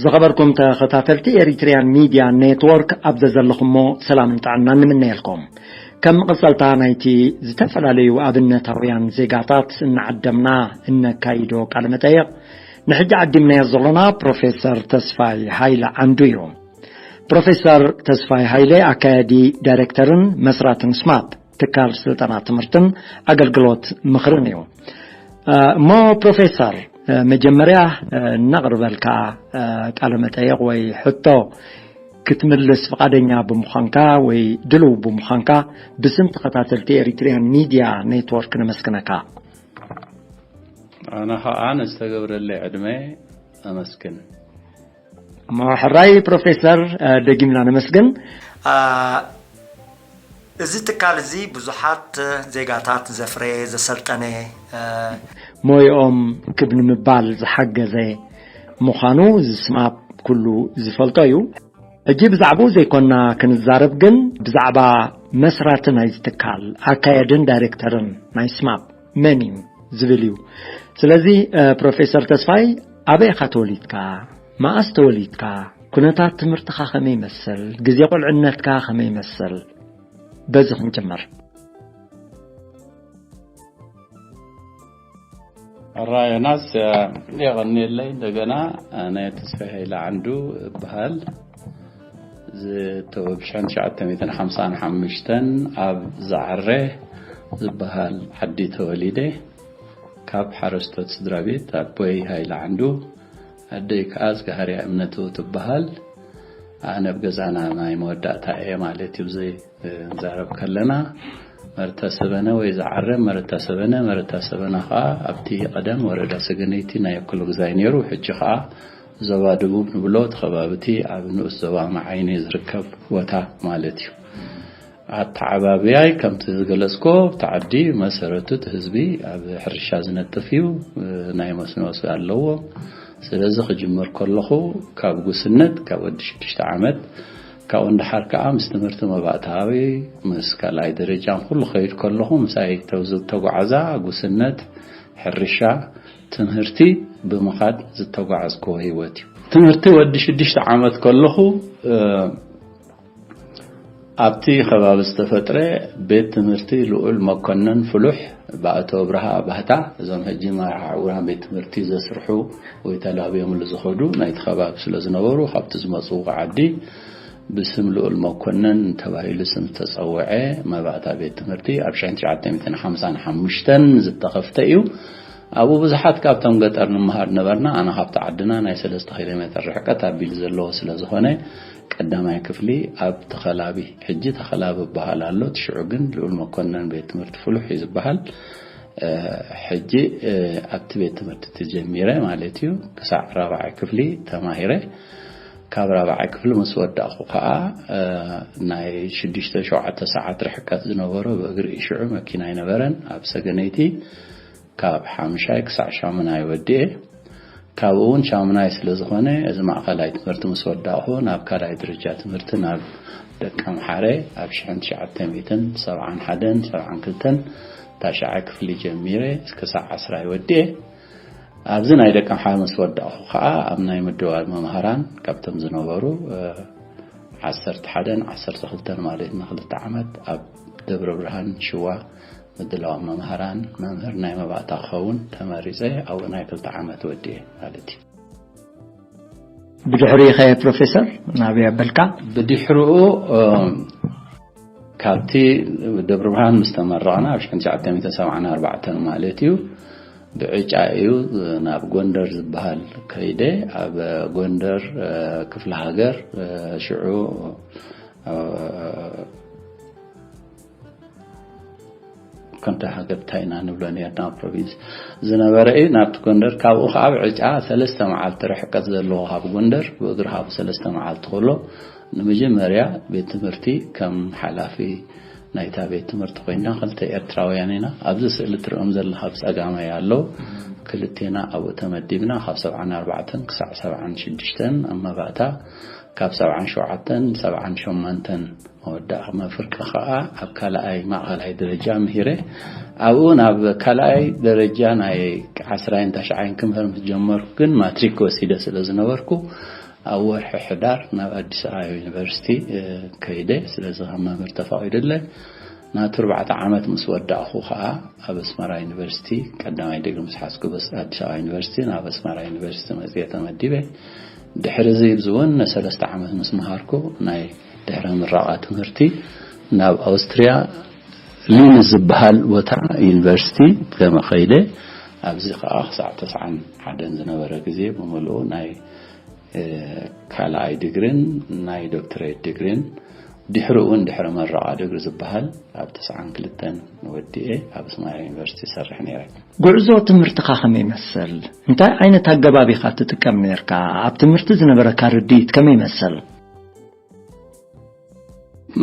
ዝኸበርኩም ተኸታተልቲ ኤሪትሪያን ሚድያ ኔትወርክ፣ ኣብ ዘዘለኹሞ ሰላምን ጥዕናን ንምነየልኩም። ከም መቐጸልታ ናይቲ ዝተፈላለዩ ኣብነታውያን ዜጋታት እናዓደምና እነካይዶ ቃለ መጠይቕ፣ ንሕጂ ዓዲምናዮ ዘሎና ፕሮፌሰር ተስፋይ ሃይለ ዓንዱ እዩ። ፕሮፌሰር ተስፋይ ሃይለ ኣካያዲ ዳይሬክተርን መስራትን ስማፕ፣ ትካል ስልጠና ትምህርትን ኣገልግሎት ምኽርን እዩ። እሞ ፕሮፌሰር፣ መጀመርያ ነቕርበልካ ቃለ መጠየቕ ወይ ሕቶ ክትምልስ ፍቓደኛ ብምዃንካ ወይ ድልው ብምዃንካ ብስም ተኸታተልቲ ኤሪትሪያን ሚድያ ኔትወርክ ነመስግነካ። ኣነ ኸዓ ንዝተገብረለይ ዕድመ ኣመስግን። እሞ ሕራይ ፕሮፌሰር፣ ደጊምና ነመስግን። እዚ ትካል እዚ ብዙሓት ዜጋታት ዘፍረየ፣ ዘሰልጠነ፣ ሞይኦም ክብ ንምባል ዝሓገዘ ምዃኑ እዚ ስማፕ ኩሉ ዝፈልጦ እዩ። ሕጂ ብዛዕባኡ ዘይኮና ክንዛረብ፣ ግን ብዛዕባ መስራቲ ናይዚ ትካል፣ ኣካየድን ዳይሬክተርን ናይ ስማፕ መን እዩ ዝብል እዩ። ስለዚ ፕሮፌሰር ተስፋይ፣ ኣበይ ኢኻ ተወሊድካ? መኣስ ተወሊድካ? ኩነታት ትምህርትኻ ከመይ ይመስል? ግዜ ቁልዕነትካ ከመይ ይመስል? በዚ ክንጅምር። ኣራ ዮናስ፣ የቐንየለይ። እንደገና ኣነ ተስፋ ሃይለ ዓንዱ እበሃል። ዝተወ ብሽሕን ትሽዓተ ሚእትን ሓምሳን ሓሙሽተን ኣብ ዛዕረ ዝበሃል ዓዲ ተወሊደ። ካብ ሓረስቶት ስድራ ቤት፣ ኣቦይ ሃይለ ዓንዱ፣ ኣደይ ከኣ ዝጋሃርያ እምነቱ ትበሃል። ኣነ ኣብ ገዛና ናይ መወዳእታ እየ ማለት እዩ። ብዘይ ንዛረብ ከለና፣ መረታ ሰበነ ወይ ዝዓረ መረታ ሰበነ፣ መረታ ሰበነ ከኣ ኣብቲ ቀደም ወረዳ ሰገነይቲ ናይ ኣክሎ ግዛይ ነይሩ። ሕጂ ከኣ ዞባ ደቡብ ንብሎ፣ እቲ ከባቢ እቲ ኣብ ንኡስ ዞባ መዓይኒ ዝርከብ ቦታ ማለት እዩ። ኣተዓባብያይ ከምቲ ዝገለጽኮ፣ እቲ ዓዲ መሰረቱ እቲ ህዝቢ ኣብ ሕርሻ ዝነጥፍ እዩ። ናይ መስኖ ኣለዎ። ስለዚ ክጅምር ከለኹ ካብ ጉስነት፣ ካብ ወዲ ሽዱሽተ ዓመት፣ ካብኡ ንደሓር ከኣ ምስ ትምህርቲ መባእታዊ፣ ምስ ካልኣይ ደረጃን ኩሉ ከይድ ከለኹ ምሳይ ተው-፣ ዝተጓዓዛ ጉስነት፣ ሕርሻ፣ ትምህርቲ ብምኻድ ዝተጓዓዝክዎ ህይወት እዩ። ትምህርቲ ወዲ ሽዱሽተ ዓመት ከለኹ፣ እ፣ ኣብቲ ከባቢ ዝተፈጥረ ቤት ትምህርቲ ልኡል መኮነን ፍሉሕ ብኣቶ ኣብርሃ ባህታ፣ እዞም ሕጂ መርሓ ዕውራን ቤት ትምህርቲ ዘስርሑ ወይ ተላብዮምሉ ዝኸዱ ናይቲ ከባቢ ስለ ዝነበሩ፣ ካብቲ ዝመጽኡ ዓዲ ብስም ልኡል መኮነን ተባሂሉ ስም ዝተጸውዐ መባእታ ቤት ትምህርቲ ኣብ ሽሕን ትሽዓተ ሚእትን ሓምሳን ሓሙሽተን ዝተኸፍተ እዩ። ኣብኡ ብዙሓት ካብቶም ገጠር ንምሃር ነበርና። ኣነ ካብቲ ዓድና ናይ ሰለስተ ኪሎ ሜትር ርሕቀት ኣቢሉ ዘለዎ ስለ ዝኾነ፣ ቀዳማይ ክፍሊ ኣብ ተኸላቢ፣ ሕጂ ተኸላቢ ይበሃል ኣሎ፣ እቲ ሽዑ ግን ልኡል መኮነን ቤት ትምህርቲ ፍሉሕ እዩ ዝበሃል። እ፣ ሕጂ፣ እ፣ ኣብቲ ቤት ትምህርቲ ተጀሚረ ማለት እዩ። ክሳዕ ራብዓይ ክፍሊ ተማሂረ። ካብ ራብዓይ ክፍሊ ምስ ወዳእኹ ከኣ፣ እ፣ ናይ ሽዱሽተ ሸውዓተ ሰዓት ርሕቀት ዝነበሮ ብእግሪ እዩ። ሽዑ መኪና ኣይነበረን። ኣብ ሰገነይቲ ካብ ሓምሻይ ክሳዕ ሻሙናይ ወዲኤ። ካብኡ እውን ሻሙናይ ስለ ዝኾነ፣ እዚ ማእኸላይ ትምህርቲ ምስ ወዳእኹ፣ ናብ ካልኣይ ደረጃ ትምህርቲ ናብ ደቀምሓረ ኣብ ሽሕን ትሽዓተ ሚእትን ሰብዓን ሓደን ሰብዓን ክልተን ታሽዓይ ክፍሊ ጀሚረ ክሳዕ ዓስራይ ወዲኤ። ኣብዚ ናይ ደቀምሓረ ምስ ወዳእኹ ከዓ፣ ኣብ ናይ ምድዋል መምሃራን ካብቶም ዝነበሩ፣ እ፣ ዓሰርተ ሓደን ዓሰርተ ክልተን ማለት ንክልተ ዓመት ኣብ ደብረ ብርሃን ሽዋ ምድላው መምሃራን መምህር ናይ መባእታ ክኸውን ተመሪጸ፣ ኣብኡ ናይ ክልተ ዓመት ወዲኤ ማለት እዩ። ብድሕሪ ኸ ፕሮፌሰር ናበይ ኣበልካ? ብድሕሪኡ፣ እ፣ ካብቲ ደብረ ብርሃን ምስ ተመረቕና ኣብ ሽሕን ትሽዓተ ሚእትን ሰብዓን ኣርባዕተን ማለት እዩ፣ ብዕጫ እዩ ናብ ጎንደር ዝበሃል ከይደ። ኣብ ጎንደር፣ እ፣ ክፍለ ሃገር፣ እ፣ ሽዑ፣ እ፣ ከምቲ ሃገር እንታይ ኢና ንብሎ ነርና፣ ፕሮቪንስ ዝነበረ እዩ። ናብቲ ጎንደር፣ ካብኡ ከዓ ብዕጫ ሰለስተ መዓልቲ ርሕቀት ዘለዎ ካብ ጎንደር ብእግሪ ካብኡ ሰለስተ መዓልቲ ከሎ፣ ንመጀመርያ ቤት ትምህርቲ ከም ሓላፊ ናይታ ቤት ትምህርቲ ኮይና፣ ክልተ ኤርትራውያን ኢና። ኣብዚ ስእሊ ትርእዮም ዘለኻ ብጸጋማይ ኣለዉ። ክልቴና ኣብኡ ተመዲብና፣ ካብ ሰብዓን ኣርባዕተን ክሳዕ ሰብዓን ሽዱሽተን ኣብ መባእታ፣ ካብ ሰብዓን ሸውዓተን ሰብዓን ሸሞንተን መወዳእታ መፍርቂ ኸኣ ኣብ ካልኣይ ማእኸላይ ደረጃ ምሂረ። ኣብኡ ናብ ካልኣይ ደረጃ ናይ ዓስራይን ታሽዓይን ክምህር ምስ ጀመርኩ ግን ማትሪክ ወሲደ ስለ ዝነበርኩ፣ ኣብ ወርሒ ሕዳር ናብ ኣዲስ ኣበባ ዩኒቨርሲቲ ከይደ። ስለዚ ከም መምህር ተፈቒዱለይ ናቱ ኣርባዕተ ዓመት ምስ ወዳእኹ ከዓ ኣብ ኣስመራ ዩኒቨርሲቲ ቀዳማይ ዲግሪ ምስ ሓዝኩ፣ ኣዲስ ኣበባ ዩኒቨርሲቲ ናብ ኣስመራ ዩኒቨርሲቲ መፅየ ተመዲበ። ድሕሪ እዚ እውን ንሰለስተ ዓመት ምስ መሃርኩ፣ ናይ ድሕረ ምረቓ ትምህርቲ ናብ ኣውስትርያ ሊን ዝበሃል ቦታ ዩኒቨርሲቲ ተመኸይደ። ኣብዚ ከዓ ክሳዕ ተስዓን ሓደን ዝነበረ ግዜ ብምልኡ ናይ ካልኣይ ድግሪን ናይ ዶክትሬት ድግሪን፣ ድሕሪ እውን ድሕሪ መረቓ ድግሪ ዝበሃል ኣብ ተስዓን ክልተን ወዲኤ ኣብ ኣስመራ ዩኒቨርሲቲ ይሰርሕ ነይረ። ጉዕዞ ትምህርትኻ ከመይ ይመስል? እንታይ ዓይነት ኣገባብ ኢኻ ትጥቀም ነርካ? ኣብ ትምህርቲ ዝነበረካ ርድኢት ከመይ ይመስል?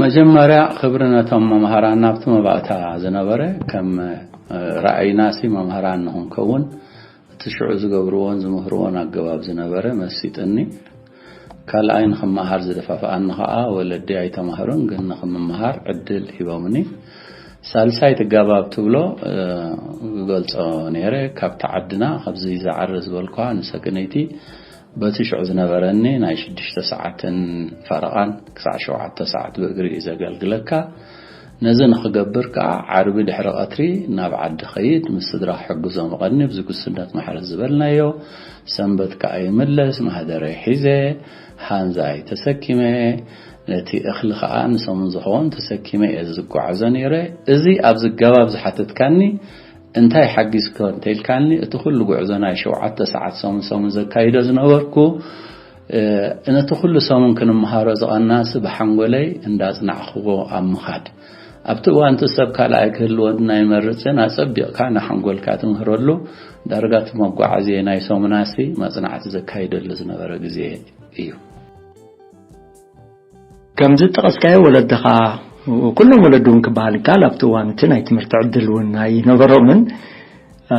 መጀመርያ ክብሪ ነቶም መምሃራን ናብቲ መባእታ ዝነበረ ከም ራእይናሲ መምሃራን ንኽንከውን እቲ ሽዑ ዝገብርዎን ዝምህርዎን ኣገባብ ዝነበረ መሲጥኒ። ካልኣይ ንኽመሃር ዝደፋፍኣኒ ኸዓ ወለዲ ኣይተማህሩን፣ ግን ንኽምመሃር ዕድል ሂቦምኒ። ሳልሳይ ትጋባብ ትብሎ ክገልጾ ነይረ። ካብቲ ዓድና ካብዚ ዝዓረ ዝበልኳ ንሰግነይቲ በቲ ሽዑ ዝነበረኒ ናይ ሽዱሽተ ሰዓትን ፈረቓን ክሳዕ ሸውዓተ ሰዓት ብእግሪ እዩ ዘገልግለካ። ነዚ ንኽገብር ከኣ ዓርቢ ድሕሪ ቀትሪ ናብ ዓዲ ኸይድ፣ ምስ ስድራ ክሕግዞም እቐኒ፣ ብዚ ጉስነት ማሕረስ ዝበልናዮ። ሰንበት ከኣ ይምለስ፣ ማህደረይ ሒዘ፣ ሃንዛይ ተሰኪመ፣ ነቲ እኽሊ ከኣ ንሰሙን ዝኸውን ተሰኪመ እየ ዝጓዓዞ ነይረ። እዚ ኣብዚ ኣገባብ ዝሓተትካኒ እንታይ ሓጊዝኮ እንተኢልካኒ፣ እቲ ኩሉ ጉዕዞ ናይ ሸውዓተ ሰዓት ሰሙን ሰሙን ዘካይዶ ዝነበርኩ፣ ነቲ ኩሉ ሰሙን ክንመሃሮ ዝቐናሲ ብሓንጎለይ እንዳጽናዕኽዎ ኣብ ምኻድ። ኣብቲ እዋንቲ ሰብ ካልኣይ ክህልወና ኣይመርጽን፣ ኣጸቢቕካ ንሓንጎልካ ትምህረሉ። ዳርጋ እቲ መጓዓዝየ ናይ ሰሙናሲ መጽናዕቲ ዘካይደሉ ዝነበረ ግዜ እዩ። ከምዚ ጠቐስካዮ ወለድኻ፣ ኩሎም ወለዱ እውን ክበሃል ይከኣል፣ ኣብቲ እዋን እቲ ናይ ትምህርቲ ዕድል እውን ኣይነበሮምን። እ፣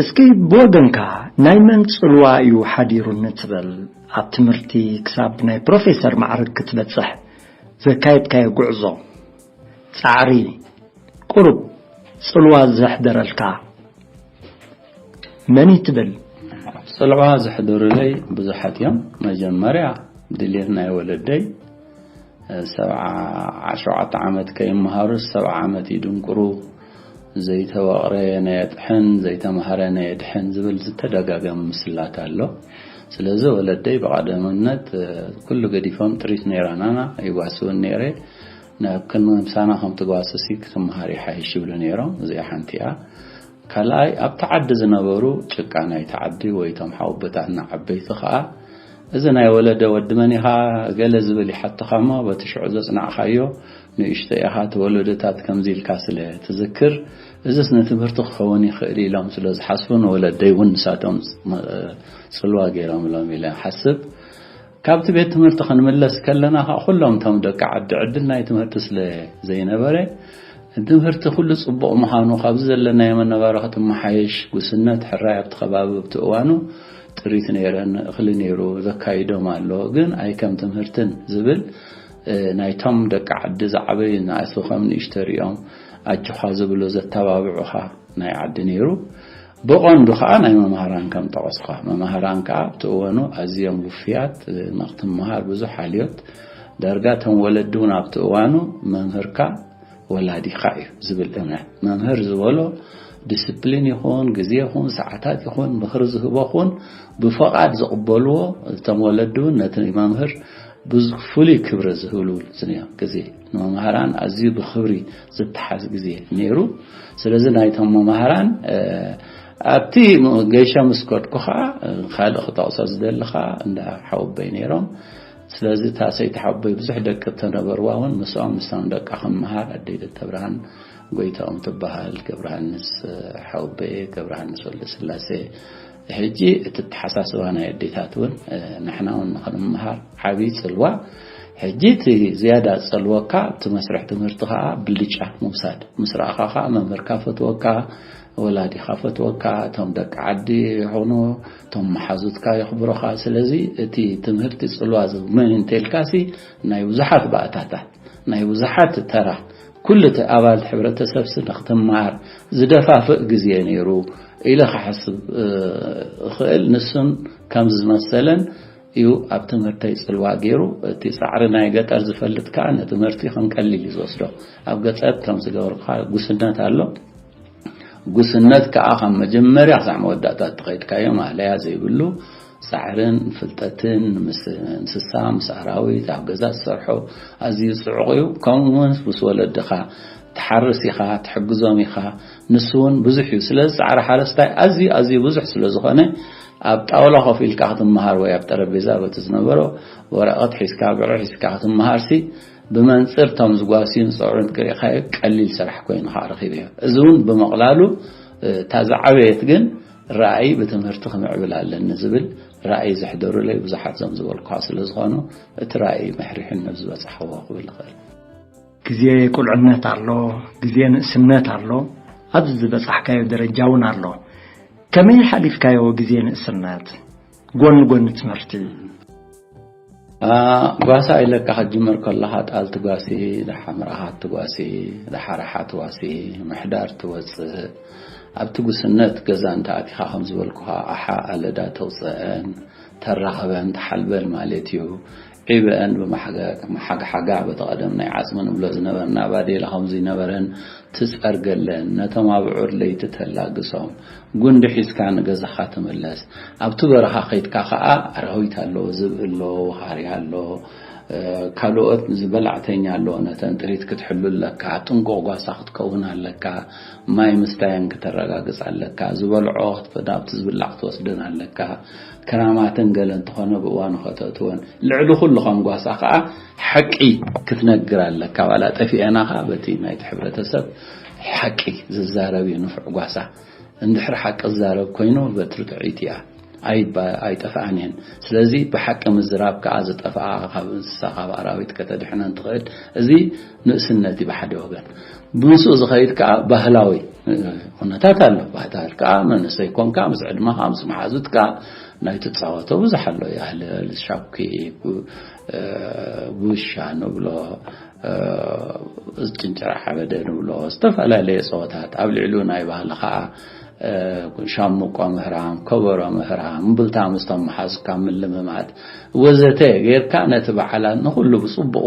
እስኪ ብወገንካ ናይ መን ጽልዋ እዩ ሓዲሩኒ ትብል? ኣብ ትምህርቲ ክሳብ ናይ ፕሮፌሰር ማዕርግ ክትበጽሕ ዘካየድካዮ ጉዕዞ፣ ጻዕሪ፣ ቁሩብ ጽልዋ ዘሕደረልካ መን እዩ ትብል? ጽልዋ ዘሕደሩለይ ብዙሓት እዮም። መጀመርያ ድልየት ናይ ወለደይ፣ ሰብዓ ሸውዓተ ዓመት ከይመሃሩ ሰብዓ ዓመት ይድንቁሩ፣ ዘይተወቕረ ነየጥሕን ዘይተማህረ ነየድሕን ዝብል ዝተደጋገመ ምስላት ኣሎ። ስለዚ ወለደይ ብቐዳምነት ኩሉ ገዲፎም ጥሪት ነይራናና ይጓስውን ነይረ። ናብ ክንዲ ምሳና ከም ትጓስሲ ክትመሃር ይሓይሽ ይብሉ ነይሮም። እዚኣ ሓንቲ እያ። ካልኣይ ኣብቲ ዓዲ ዝነበሩ ጭቃ ናይቲ ዓዲ ወይ እቶም ሓወቦታትና ዓበይቲ ኸኣ እዚ ናይ ወለደ ወዲ መን ኢኻ ገለ ዝብል ይሓትኻ እሞ በቲ ሽዑ ዘጽናዕኻዮ ንእሽቶ ኢኻ፣ እቲ ወለዶታት ከምዚ ኢልካ ስለ ትዝክር እዝስ ንትምህርቲ ክኸውን ይኽእል ኢሎም ስለ ዝሓስቡ ንወለደይ እውን ንሳቶም ጽልዋ ገይሮምሎም ኢለ እሓስብ። ካብቲ ቤት ትምህርቲ ክንምለስ ከለና ኸዓ ኩሎም እቶም ደቂ ዓዲ ዕድል ናይ ትምህርቲ ስለ ዘይነበረ፣ ትምህርቲ ኩሉ ጽቡቕ ምዃኑ፣ ካብዚ ዘለናዮ መነባብሮ ክትመሓየሽ፣ ጉስነት፣ ሕራይ ኣብቲ ከባቢ ኣብቲ እዋኑ ጥሪት ነይረን፣ እኽሊ ነይሩ፣ ዘካይዶም ኣሎ። ግን ኣይ ከም ትምህርትን ዝብል፣ እ፣ ናይቶም ደቂ ዓዲ ዝዓበዩ ንኣስቡ ከም ንእሽቶ ሪኦም ኣጆኻ ዝብሉ ዘተባብዑኻ ናይ ዓዲ ነይሩ። ብቐንዱ ኸኣ ናይ መምሃራን ከም ጠቐስኻ፣ መምሃራን ከኣ ኣብቲ እዋኑ ኣዝዮም ውፍያት፣ እ፣ ንክትመሃር ብዙሕ ሓልዮት፣ ዳርጋ እቶም ወለዲ እውን ኣብቲ እዋኑ መምህርካ ወላዲኻ እዩ ዝብል እምነት። መምህር ዝበሎ ዲስፕሊን ይኹን፣ ግዜ ይኹን፣ ሰዓታት ይኹን፣ ምኽሪ ዝህቦ ይኹን፣ ብፈቓድ ዝቕበልዎ እቶም ወለዲ እውን ነቲ መምህር ብዙ-፣ ፍሉይ ክብሪ ዝህብሉ ዝነበ ግዜ፣ ንመምሃራን ኣዝዩ ብኽብሪ ዝተሓዝ ግዜ ነይሩ። ስለዚ ናይቶም መምሃራን፣ እ፣ ኣብቲ ገይሸ ምስ ከድኩ ኸዓ፣ እ፣ ካልእ ክጠቕሶ ዝደሊ ኸዓ እንዳ ሓወቦይ ነይሮም። ስለዚ እታ ሰይቲ ሓወቦይ ብዙሕ ደቂ እተነበርዋ እውን ምስኦም፣ ምስቶም ደቃ ክመሃር ኣደይ ደተብርሃን ጎይታኦም ትበሃል፣ ገብረሃንስ፣ እ፣ ሓወቦየ፣ ገብረሃንስ ወልደስላሴ። ሕጂ እቲ ኣተሓሳስባ ናይ ኣዴታት እውን፣ እ፣ ንሕና እውን ንኽንመሃር ዓብዪ ጽልዋ። ሕጂ እቲ ዝያዳ ዝጸልወካ ኣብቲ መስርሕ ትምህርቲ ኸዓ ብልጫ ምውሳድ። ምስ ረኣኻ ኸዓ መምህርካ ፈትወካ፣ ወላዲኻ ፈትወካ፣ እቶም ደቂ ዓዲ ይኹኑ፣ እቶም መሓዙትካ የኽብሩኻ። ስለዚ እቲ ትምህርቲ ጽልዋ ዝመን እንተልካሲ ናይ ብዙሓት ባእታታት፣ ናይ ብዙሓት ተራ፣ ኩሉ እቲ ኣባል ሕብረተሰብሲ ንክትመሃር ዝደፋፍእ ግዜ ነይሩ ኢለ ክሓስብ፣ እ፣ እኽእል። ንሱን ከም ዝመሰለን እዩ ኣብ ትምህርተይ ጽልዋ ገይሩ። እቲ ጻዕሪ ናይ ገጠር ዝፈልጥ ከኣ ንትምህርቲ ከም ቀሊል እዩ ዝወስዶ። ኣብ ገጠር ከም ዝገበርካ ጉስነት ኣሎ። ጉስነት ከኣ ካብ መጀመርያ ክሳዕ መወዳእታ እትኸይድካዮ ማለያ ዘይብሉ ጻዕርን ፍልጠትን፣ ምስ እንስሳ፣ ምስ ኣራዊት ኣብ ገዛ ዝሰርሖ ኣዝዩ ጽዑቕ እዩ። ከምኡ እውን ምስ ወለድኻ ትሓርስ ኢኻ፣ ትሕግዞም ኢኻ። ንሱ እውን ብዙሕ እዩ። ስለዚ ጻዕሪ ሓረስታይ ኣዝዩ ኣዝዩ ብዙሕ ስለ ዝኾነ ኣብ ጣውላ ኮፍ ኢልካ ክትመሃር ወይ ኣብ ጠረጴዛ በቲ ዝነበሮ ወረቐት ሒዝካ ብዕር ሒዝካ ክትመሃርሲ ብመንጽር እቶም ዝጓስዩን ዝጸዕሩን ክሪእኻዮ ቀሊል ስራሕ ኮይኑ ከዓ ረኺበዮ። እዚ እውን ብምቕላሉ እታ ዝዓበየት ግን ራእይ ብትምህርቲ ክምዕብል ኣለኒ ዝብል ራእይ ዘሕደሩለይ ብዙሓት ዞም ዝበልኩኻ ስለ ዝኾኑ እቲ ራእይ መሕሪሑኒ ኣብዚ በጻሕዎ ክብል እኽእል። ግዜ ቁልዕነት ኣሎ፣ ግዜ ንእስነት ኣሎ፣ ኣብዚ ዝበጻሕካዮ ደረጃ እውን ኣሎ። ከመይ ሓሊፍካዮ ግዜ ንእስነት ጎኒ ጎኒ ትምህርቲ? ጓሳ ኢለካ ክትጅምር ከለኻ ጣል ትጓሲ፣ ደሓምራኻ ትጓሲ፣ ደሓራሓ ትዋሲ፣ ምሕዳር ትወፅእ። ኣብቲ ጉስነት ገዛ እንተ ኣቲኻ ከም ዝበልኩኻ ኣሓ ኣለዳ ተውፅአን ተራኽበን ተሓልበን ማለት እዩ። ዒበአን ብመሓጋሓጋ በቲ ቀደም ናይ ዓፅሚ ንብሎ ዝነበርና ባዴላ ከም ዝይነበረን ትጸርገለን፣ ነቶም ኣብዑር ለይቲ ተላግሶም፣ ጉንዲ ሒዝካ ንገዛኻ ትምለስ። ኣብቲ በረኻ ከይድካ ኸኣ ኣራዊት ኣለዎ፣ ዝብኢ ኣለዎ፣ ወኻርያ ኣለዎ፣ ካልኦት ዝበላዕተኛ ኣለዎ። ነተን ጥሪት ክትሕሉ ኣለካ፣ ጥንቁቕ ጓሳ ክትከውን ኣለካ፣ ማይ ምስታየን ክተረጋግጽ ኣለካ፣ ዝበልዖ ናብቲ ዝብላዕ ክትወስደን ኣለካ። ክራማትን ገለ እንተኾነ ብእዋኑ ከተእትወን። ልዕሊ ኩሉ ከም ጓሳ ኸኣ ሓቂ ክትነግር ኣለካ። ዋላ ጠፊኤና ኸኣ በቲ ናይቲ ሕብረተሰብ ሓቂ ዝዛረብ እዩ ንፉዕ ጓሳ። እንድሕር ሓቂ ዝዛረብ ኮይኑ በትሪ ጥዕይቲ እያ። ኣይባ-፣ ኣይጠፍኣን እየን። ስለዚ ብሓቂ ምዝራብ ከኣ ዝጠፍኣ ካብ እንስሳ ካብ ኣራዊት ከተድሕነን ትኽእል። እዚ ንእስነት እዩ ብሓደ ወገን። ብምስኡ ዝኸይድ ከኣ ባህላዊ ኩነታት ኣሎ። ባህታል ከኣ መንእሰይ ኮንካ ምስ ዕድመኻ ምስ መሓዙትካ ናይ ትጻወቶ ብዙሕ ኣሎ። ያህልል፣ ሻኩ፣ ጉሻ ንብሎ፣ ጭንጭራ ሓበደ ንብሎ፣ ዝተፈላለየ ጸወታት። ኣብ ልዕሊኡ ናይ ባህሊ ከኣ ሻምቆ ምህራም፣ ከበሮ ምህራም፣ እምብልታ ምስቶም መሓዙካ ምልምማድ ወዘተ ጌርካ ነቲ በዓላት ንኹሉ ብጽቡቑ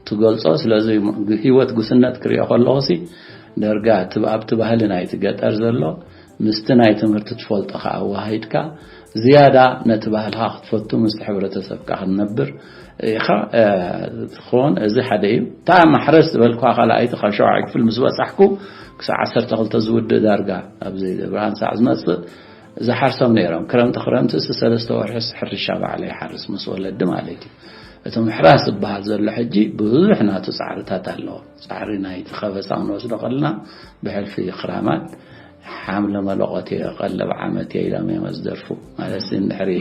ትገልጾ። ስለዚ ህይወት ጉስነት ክሪኦ ከለኹሲ ደርጋ እቲ ኣብቲ ባህሊ ናይቲ ገጠር ዘሎ ምስቲ ናይ ትምህርቲ ትፈልጦ ከኣ ኣዋሃሂድካ ዝያዳ ነቲ ባህልኻ ክትፈቱ ምስቲ ሕብረተሰብካ ክትነብር ኢኻ። ትኸውን እዚ ሓደ እዩ። እታ ማሕረስ ዝበልኳ ካልኣይቲ ካብ ሸውዓይ ክፍል ምስ በጻሕኩ ክሳብ ዓሰርተ ክልተ ዝውድእ ዳርጋ ኣብዚ ብርሃን ሳዕ ዝመጽእ ዝሓርሶም ነይሮም። ክረምቲ ክረምቲ እሱ ሰለስተ ወርሒ ሕርሻ ባዕለ ይሓርስ ምስ ወለዲ ማለት እዩ። እቲ ምሕራስ ዝበሃል ዘሎ ሕጂ ብዙሕ ናቱ ጻዕርታት ኣለዎ። ጻዕሪ ናይቲ ከበሳ ክንወስዶ ከለና ብሕልፊ ክራማት ሓምለ መለቆት እየ ቀለብ ዓመት እየ ኢሎም እዮም ዝደርፉ። ማለት እንድሕሪ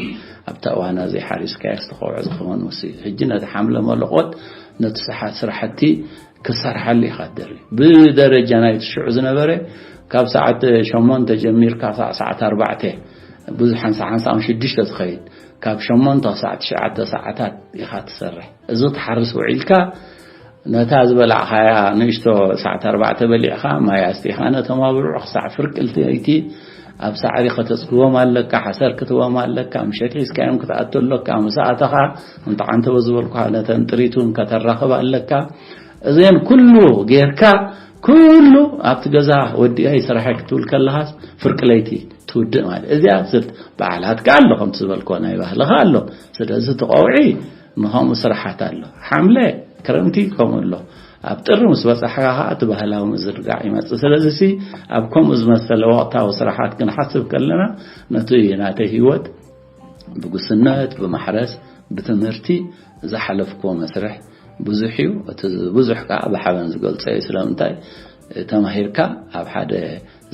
ኣብታ እዋና ዘይሓሪስካዮ ዝተኸውዐ ዝኸውን ውሲ ሕጂ ነቲ ሓምለ መለቆት ነቲ ስሓት ስራሕቲ ክሰርሓሉ ኢኻ ትደሊ። ብደረጃ ናይቲ ሽዑ ዝነበረ ካብ ሰዓት ሸሞንተ ጀሚርካ ክሳዕ ሰዓት ኣርባዕተ ብዙሕ ሓንሳ ሓንሳ ሽዱሽተ ትኸይድ፣ ካብ ሸሞንተ ክሳዕ ትሽዓተ ሰዓታት ኢኻ ትሰርሕ። እዚ ክትሓርስ ውዒልካ ነታ ዝበላዕኻያ ንእሽቶ ሰዓት ኣርባዕተ በሊዕኻ ማይ ኣስቲኻ ነቶም ኣብርዑ ክሳዕ ፍርቂ ለይቲ ኣብ ሳዕሪ ከተጽግቦም ኣለካ፣ ሓሰር ክትቦም ኣለካ፣ ምሸት ሒዝካዮም ክትኣቱ ኣለካ፣ ምስ ኣተኻ እንተዓንተቦ ዝበልኩኻ ነተን ጥሪቱን ከተራኽብ ኣለካ። እዚአን ኩሉ ጌርካ ኩሉ ኣብቲ ገዛ ወዲኣ ይስራሐ ክትብል ከለኻስ ፍርቂ ለይቲ ትውድእ ማለት እዚኣ ስልት በዓላት ከኣ ኣሎ ከምቲ ዝበልኮ ናይ ባህልኻ ኣሎ። ስለዚ እቲ ቀውዒ ንኸምኡ ስራሓት ኣሎ። ሓምለ ክረምቲ ከምኡ ኣሎ። ኣብ ጥሪ ምስ በጻሕካ ከኣ እቲ ባህላዊ ምዝርጋዕ ይመጽእ። ስለዚ ሲ ኣብ ከምኡ ዝመሰለ ወቕታዊ ስራሓት ክንሓስብ ከለና ነቲ ናተይ ህይወት ብጉስነት ብማሕረስ ብትምህርቲ ዝሓለፍክዎ መስርሕ ብዙሕ እዩ። እቲ ብዙሕ ከኣ ብሓበን ዝገልጾ እዩ። ስለምንታይ ተማሂርካ ኣብ ሓደ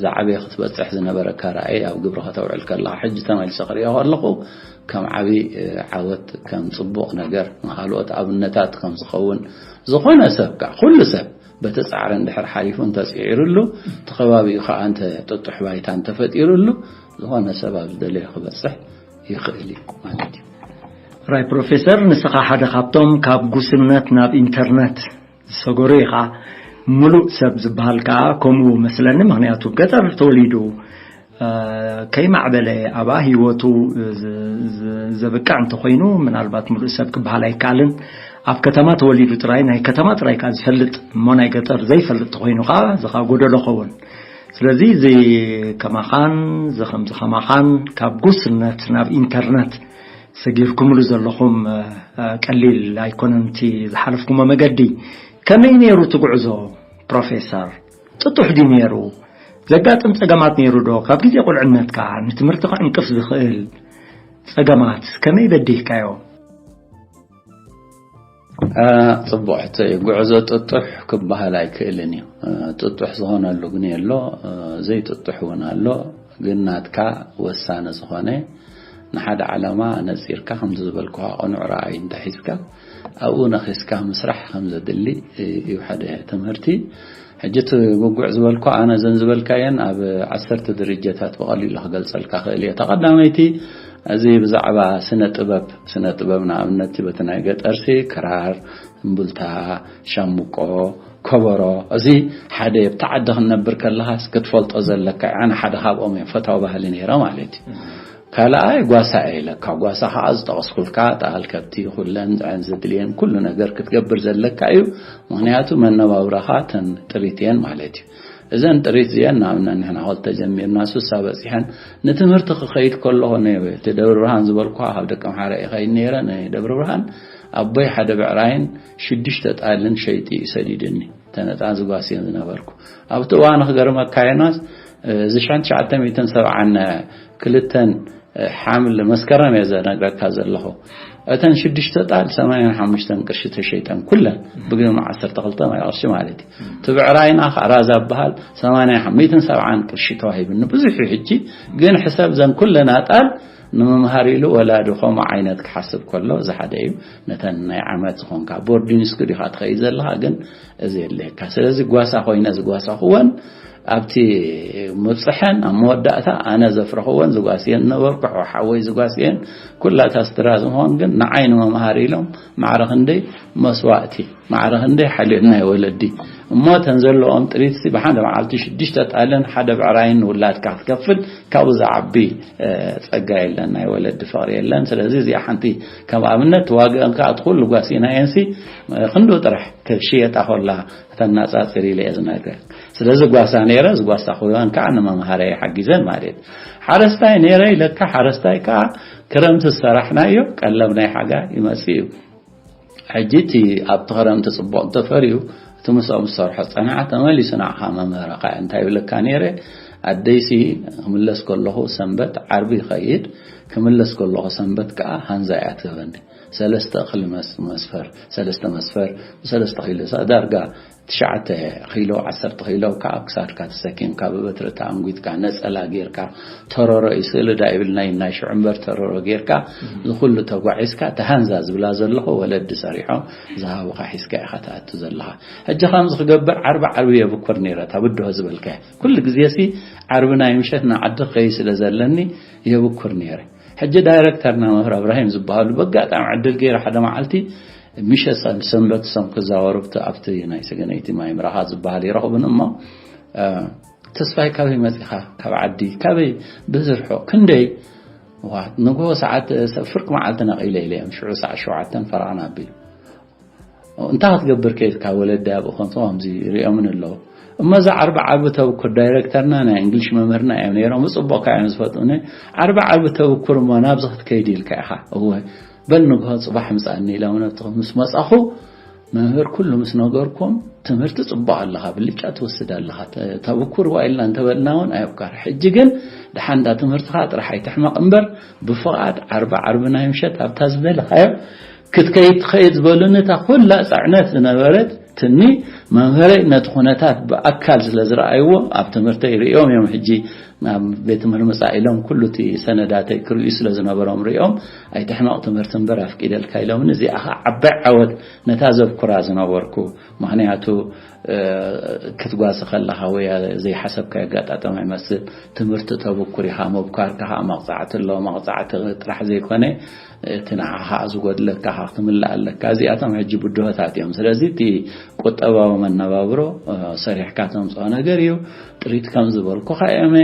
ዝዓበየ ክትበጽሕ ዝነበረካ ራእይ ኣብ ግብሪ ከተውዕል ከለኻ ሕጂ ተመሊሰ ክሪኦ ከለኹ ከም ዓቢ ዓወት ከም ጽቡቕ ነገር ንኻልኦት ኣብነታት ከም ዝኸውን ዝኾነ ሰብ ከኣ ኩሉ ሰብ በቲ ጻዕሪ እንድሕር ሓሊፉ እንተጽዒሩሉ እቲ ከባቢኡ ከኣ እንተ ጥጡሕ ባይታ እንተፈጢሩሉ ዝኾነ ሰብ ኣብ ዝደለዮ ክበጽሕ ይኽእል እዩ ማለት እዩ። ራይ ፕሮፌሰር፣ ንስኻ ሓደ ካብቶም ካብ ጉስነት ናብ ኢንተርነት ዝሰገሩ ኢኻ። ምሉእ ሰብ ዝበሃል ከኣ ከምኡ መስለኒ፣ ምክንያቱ ገጠር ተወሊዱ ከይማዕበለ ኣብኣ ህይወቱ ዘብቅዕ እንተኾይኑ፣ ምናልባት ሙሉእ ሰብ ክበሃል ኣይከኣልን። ኣብ ከተማ ተወሊዱ ጥራይ፣ ናይ ከተማ ጥራይ ከኣ ዝፈልጥ እሞ ናይ ገጠር ዘይፈልጥ ተኾይኑ ከኣ እዚ ከኣ ጎደሎ ኸውን። ስለዚ እዚ ከማኻን እዚ ከምዚ ከማኻን ካብ ጉስነት ናብ ኢንተርነት ሰጊርኩምሉ ዘለኹም ቀሊል ኣይኮነን እቲ ዝሓለፍኩሞ መገዲ። ከመይ ነይሩ እቲ ጉዕዞ ፕሮፌሰር? ጥጡሕ ድዩ ነይሩ? ዘጋጥም ጸገማት ነይሩ ዶ? ካብ ግዜ ቁልዕነትካ ንትምህርትኻ ዕንቅፍ ዝኽእል ጸገማት ከመይ በዲህካዮ? ጽቡቕ ሕቶ እዩ። ጉዕዞ ጥጡሕ ክበሃል ኣይክእልን እዩ። ጥጡሕ ዝኾነሉ ግን የሎ፣ ዘይጥጡሕ እውን ኣሎ። ግን ናትካ ወሳኒ ዝኾነ ንሓደ ዓላማ ነጺርካ፣ ከምቲ ዝበልኩኻ ቅኑዕ ረኣይ እንተሒዝካ ኣብኡ ነኺስካ ምስራሕ ከም ዘድሊ እዩ ሓደ ትምህርቲ። ሕጂ እቲ ብጉዕ ዝበልኩ ኣነ ዘን ዝበልካየን ኣብ ዓሰርተ ደረጃታት ብቐሊሉ ክገልጸልካ ክእል እየ። ተቐዳመይቲ እዚ ብዛዕባ ስነ ጥበብ፣ ስነ ጥበብ ንኣብነት በቲ ናይ ገጠርሲ ክራር፣ እምብልታ፣ ሻምቆ፣ ከበሮ፣ እዚ ሓደ ኣብቲ ዓዲ ክንነብር ከለኻስ ክትፈልጦ ዘለካ እዩ። ኣነ ሓደ ካብኦም እየ፣ ፈታዊ ባህሊ ነይረ ማለት እዩ። ካልኣይ ጓሳ እየ ኢለካ። ጓሳ ከዓ ዝጠቐስኩልካ ጣል ከብቲ ኩለን ዝዕን ዝድልየን ኩሉ ነገር ክትገብር ዘለካ እዩ። ምኽንያቱ መነባብራኻ ተን ጥሪት እየን ማለት እዩ። እዘን ጥሪት እዚአን ንኣብነት ንሕና ክልተ ጀሚርና ሱሳ በፂሐን ንትምህርቲ ክኸይድ ከለኹ ነቲ ደብረ ብርሃን ዝበልኩ ካብ ደቂ ምሓረ ይኸይድ ነይረ። ንደብረ ብርሃን ኣቦይ ሓደ ብዕራይን ሽዱሽተ ጣልን ሸይጢ እዩ ሰዲድኒ። ተነጣ ዝጓስየን ዝነበርኩ ኣብቲ እዋን ክገርመካ ዮናስ፣ እዚ ሽሕን ትሽዓተ ሚእትን ሰብዓን ክልተን ሓምል መስከረም እየ ዘነግረካ ዘለኹ። እተን ሽዱሽተ ጣል ሰማንያን ሓሙሽተን ቅርሺ ተሸይጠን ኩለን ብግምት ዓሰርተ ክልተ ማይ ቅርሺ ማለት እዩ። እቲ ብዕራይና ከዓ ራዛ በሃል ሰማንያን ሚእትን ሰብዓን ቅርሺ ተዋሂብኒ። ብዙሕ እዩ ሕጂ ግን ሕሰብ ዘን ኩለን ኣጣል ንምምሃር ኢሉ ወላዲ ከምኡ ዓይነት ክሓስብ ከሎ እዚ ሓደ እዩ። ነተን ናይ ዓመት ዝኾንካ ቦርዲንግ ስኩል ኢኻ ትኸይድ ዘለኻ ግን እዚ የድልየካ። ስለዚ ጓሳ ኮይነ ዝጓሳኹወን ኣብቲ ምብፅሐን ኣብ መወዳእታ ኣነ ዘፍረኽወን ዝጓስየን ነበርኩ። ሓወይ ዝጓስየን ኩላታ ስድራ ዝመሆን ግን ንዓይ ንመምሃሪ ኢሎም ማዕረ ክንደይ መስዋእቲ ማዕረ ክንደይ ሓልዮት ናይ ወለዲ እሞ እተን ዘለዎም ጥሪትሲ ብሓደ መዓልቲ ሽዱሽተ ጣልን ሓደ ብዕራይን ንውላድካ ክትከፍል ካብኡ ዝዓቢ ጸጋ የለን፣ ናይ ወለዲ ፍቕሪ የለን። ስለዚ እዚኣ ሓንቲ ከም ኣብነት ዋግአን ከዓ እቲ ኩሉ ጓሲናየንሲ ክንዱ ጥራሕ ክሽየጣ ኮላ ከተናጻጽር ኢለ እየ ዝነግረን። ስለዚ ጓሳ ነይረ ዝጓሳ ክወን ከዓ ንመምሃረ ሓጊዘን ማለት ሓረስታይ ነይረ ኢለካ ሓረስታይ ከዓ ክረምቲ ዝሰራሕናዮ ቀለብ ናይ ሓጋ ይመጽእ እዩ። ሕጂ እቲ ኣብቲ ክረምቲ ጽቡቕ እንተፈርዩ እቲ ምስኦም ዝሰርሖ ጸንዓ ተመሊሱ ንዓኻ መምህረኻ እንታይ ይብለካ ነይረ ኣደይሲ ክምለስ ከለኹ ሰንበት ዓርቢ ይኸይድ ክምለስ ከለኹ ሰንበት ከዓ ሃንዛ እያ ትህበኒ ሰለስተ እኽሊ መስፈር ሰለስተ መስፈር ብሰለስተ ኪሎ ዳርጋ ትሽዓተ ኪሎ ዓሰርተ ኪሎ ካብ ክሳድካ ተሰኪምካ ብበትሪ ተኣንጒትካ ነፀላ ጌርካ ተረሮ እዩ ስእሊ ዳ ይብል ናይ ናይ ሽዑ እምበር ተረሮ ጌርካ ዝኩሉ ተጓዒዝካ ተሃንዛ ዝብላ ዘለኹ ወለዲ ሰሪሖም ዝሃቡካ ሒዝካ ኢኻ ትኣቱ ዘለኻ። ሕጂ ከምዚ ክገብር ዓርቢ ዓርቢ የብኩር ነይረ እታ ብድሆ ዝበልካያ ኩሉ ግዜ ሲ ዓርቢ ናይ ምሸት ንዓዲ ክኸይድ ስለ ዘለኒ የብኩር ነይረ። ሕጂ ዳይረክተርና መምህር እብራሂም ዝበሃሉ በጋጣሚ ዕድል ገይረ ሓደ መዓልቲ ምሸት ሰንበት ሰም ክዛወሩ ኣብቲ ናይ ሰገነይቲ ማይ ምራኻ ዝበሃል ይረኽቡን እሞ ተስፋይ ካበይ መፂኻ ካብ ዓዲ ካበይ ብዝርሖ ክንደይ ንጎ ሰዓት ፍርቂ መዓልቲ ነቒለ ኢለ እዮም ሽዑ ሰዓት ሸውዓተን ፈረቓን ኣቢሉ እንታይ ክትገብር ከይድካ ወለዲ ኣብኡ ከምዚ ከምዚ ይሪኦምን ኣለዉ እሞ እዛ ዓርቢ ዓርቢ ተብኩር ዳይረክተርና ናይ እንግሊሽ መምህርና እዮም ነይሮም ብፅቡቕካ እዮም ዝፈጡኒ ዓርቢ ዓርቢ ተብኩር እሞ ናብዚ ክትከይድ ኢልካ ኢኻ እወ በል ንግሆ ፅባሕ ምፃኒ ኢሎም ነብቲ ምስ መፃኹ መምህር ኩሉ ምስ ነገርኩም ትምህርቲ ፅቡቕ ኣለኻ ብልጫ ትወስድ ኣለኻ ተብኩርዋ ኢልና እንተበልና እውን ኣየብካር ሕጂ ግን ድሓንዳ ትምህርትኻ ጥራሕ ኣይትሕመቕ እምበር ብፍቓድ ዓርቢ ዓርቢ ናይ ምሸት ኣብታ ዝበልኻዮ ክትከይድ ትኸይድ ዝበሉኒ እታ ኩላ ፅዕነት ዝነበረት ትኒ መምህረይ ነቲ ኩነታት ብኣካል ስለ ዝረኣይዎ ኣብ ትምህርተይ ርእዮም እዮም ሕጂ ናብ ቤት ትምህርቲ ምፃእ ኢሎም ኩሉ እቲ ሰነዳተይ ክርእዩ ስለ ዝነበሮም ርእዮም ኣይትሕመቕ ትምህርቲ እምበር ኣፍቂደልካ ኢሎምኒ እዚኣ ከዓ ዓባይ ዓወት ነታ ዘብኩራ ዝነበርኩ ምክንያቱ ክትጓሲ ከለኻ ወይ ዘይሓሰብካ የጋጣጠመ ይመስል ትምህርቲ ተብኩር ኢኻ ምብኳርካ ከዓ መቕፃዕቲ ኣሎ መቕፃዕቲ ጥራሕ ዘይኮነ እቲ ንዓኻ ዝጎድለካ ክትምልእ ኣለካ እዚኣቶም ሕጂ ብድሆታት እዮም ስለዚ እቲ ቁጠባዊ መነባብሮ ሰሪሕካ ተምፅኦ ነገር እዩ ጥሪት ከም ዝበልኩኻ እየመ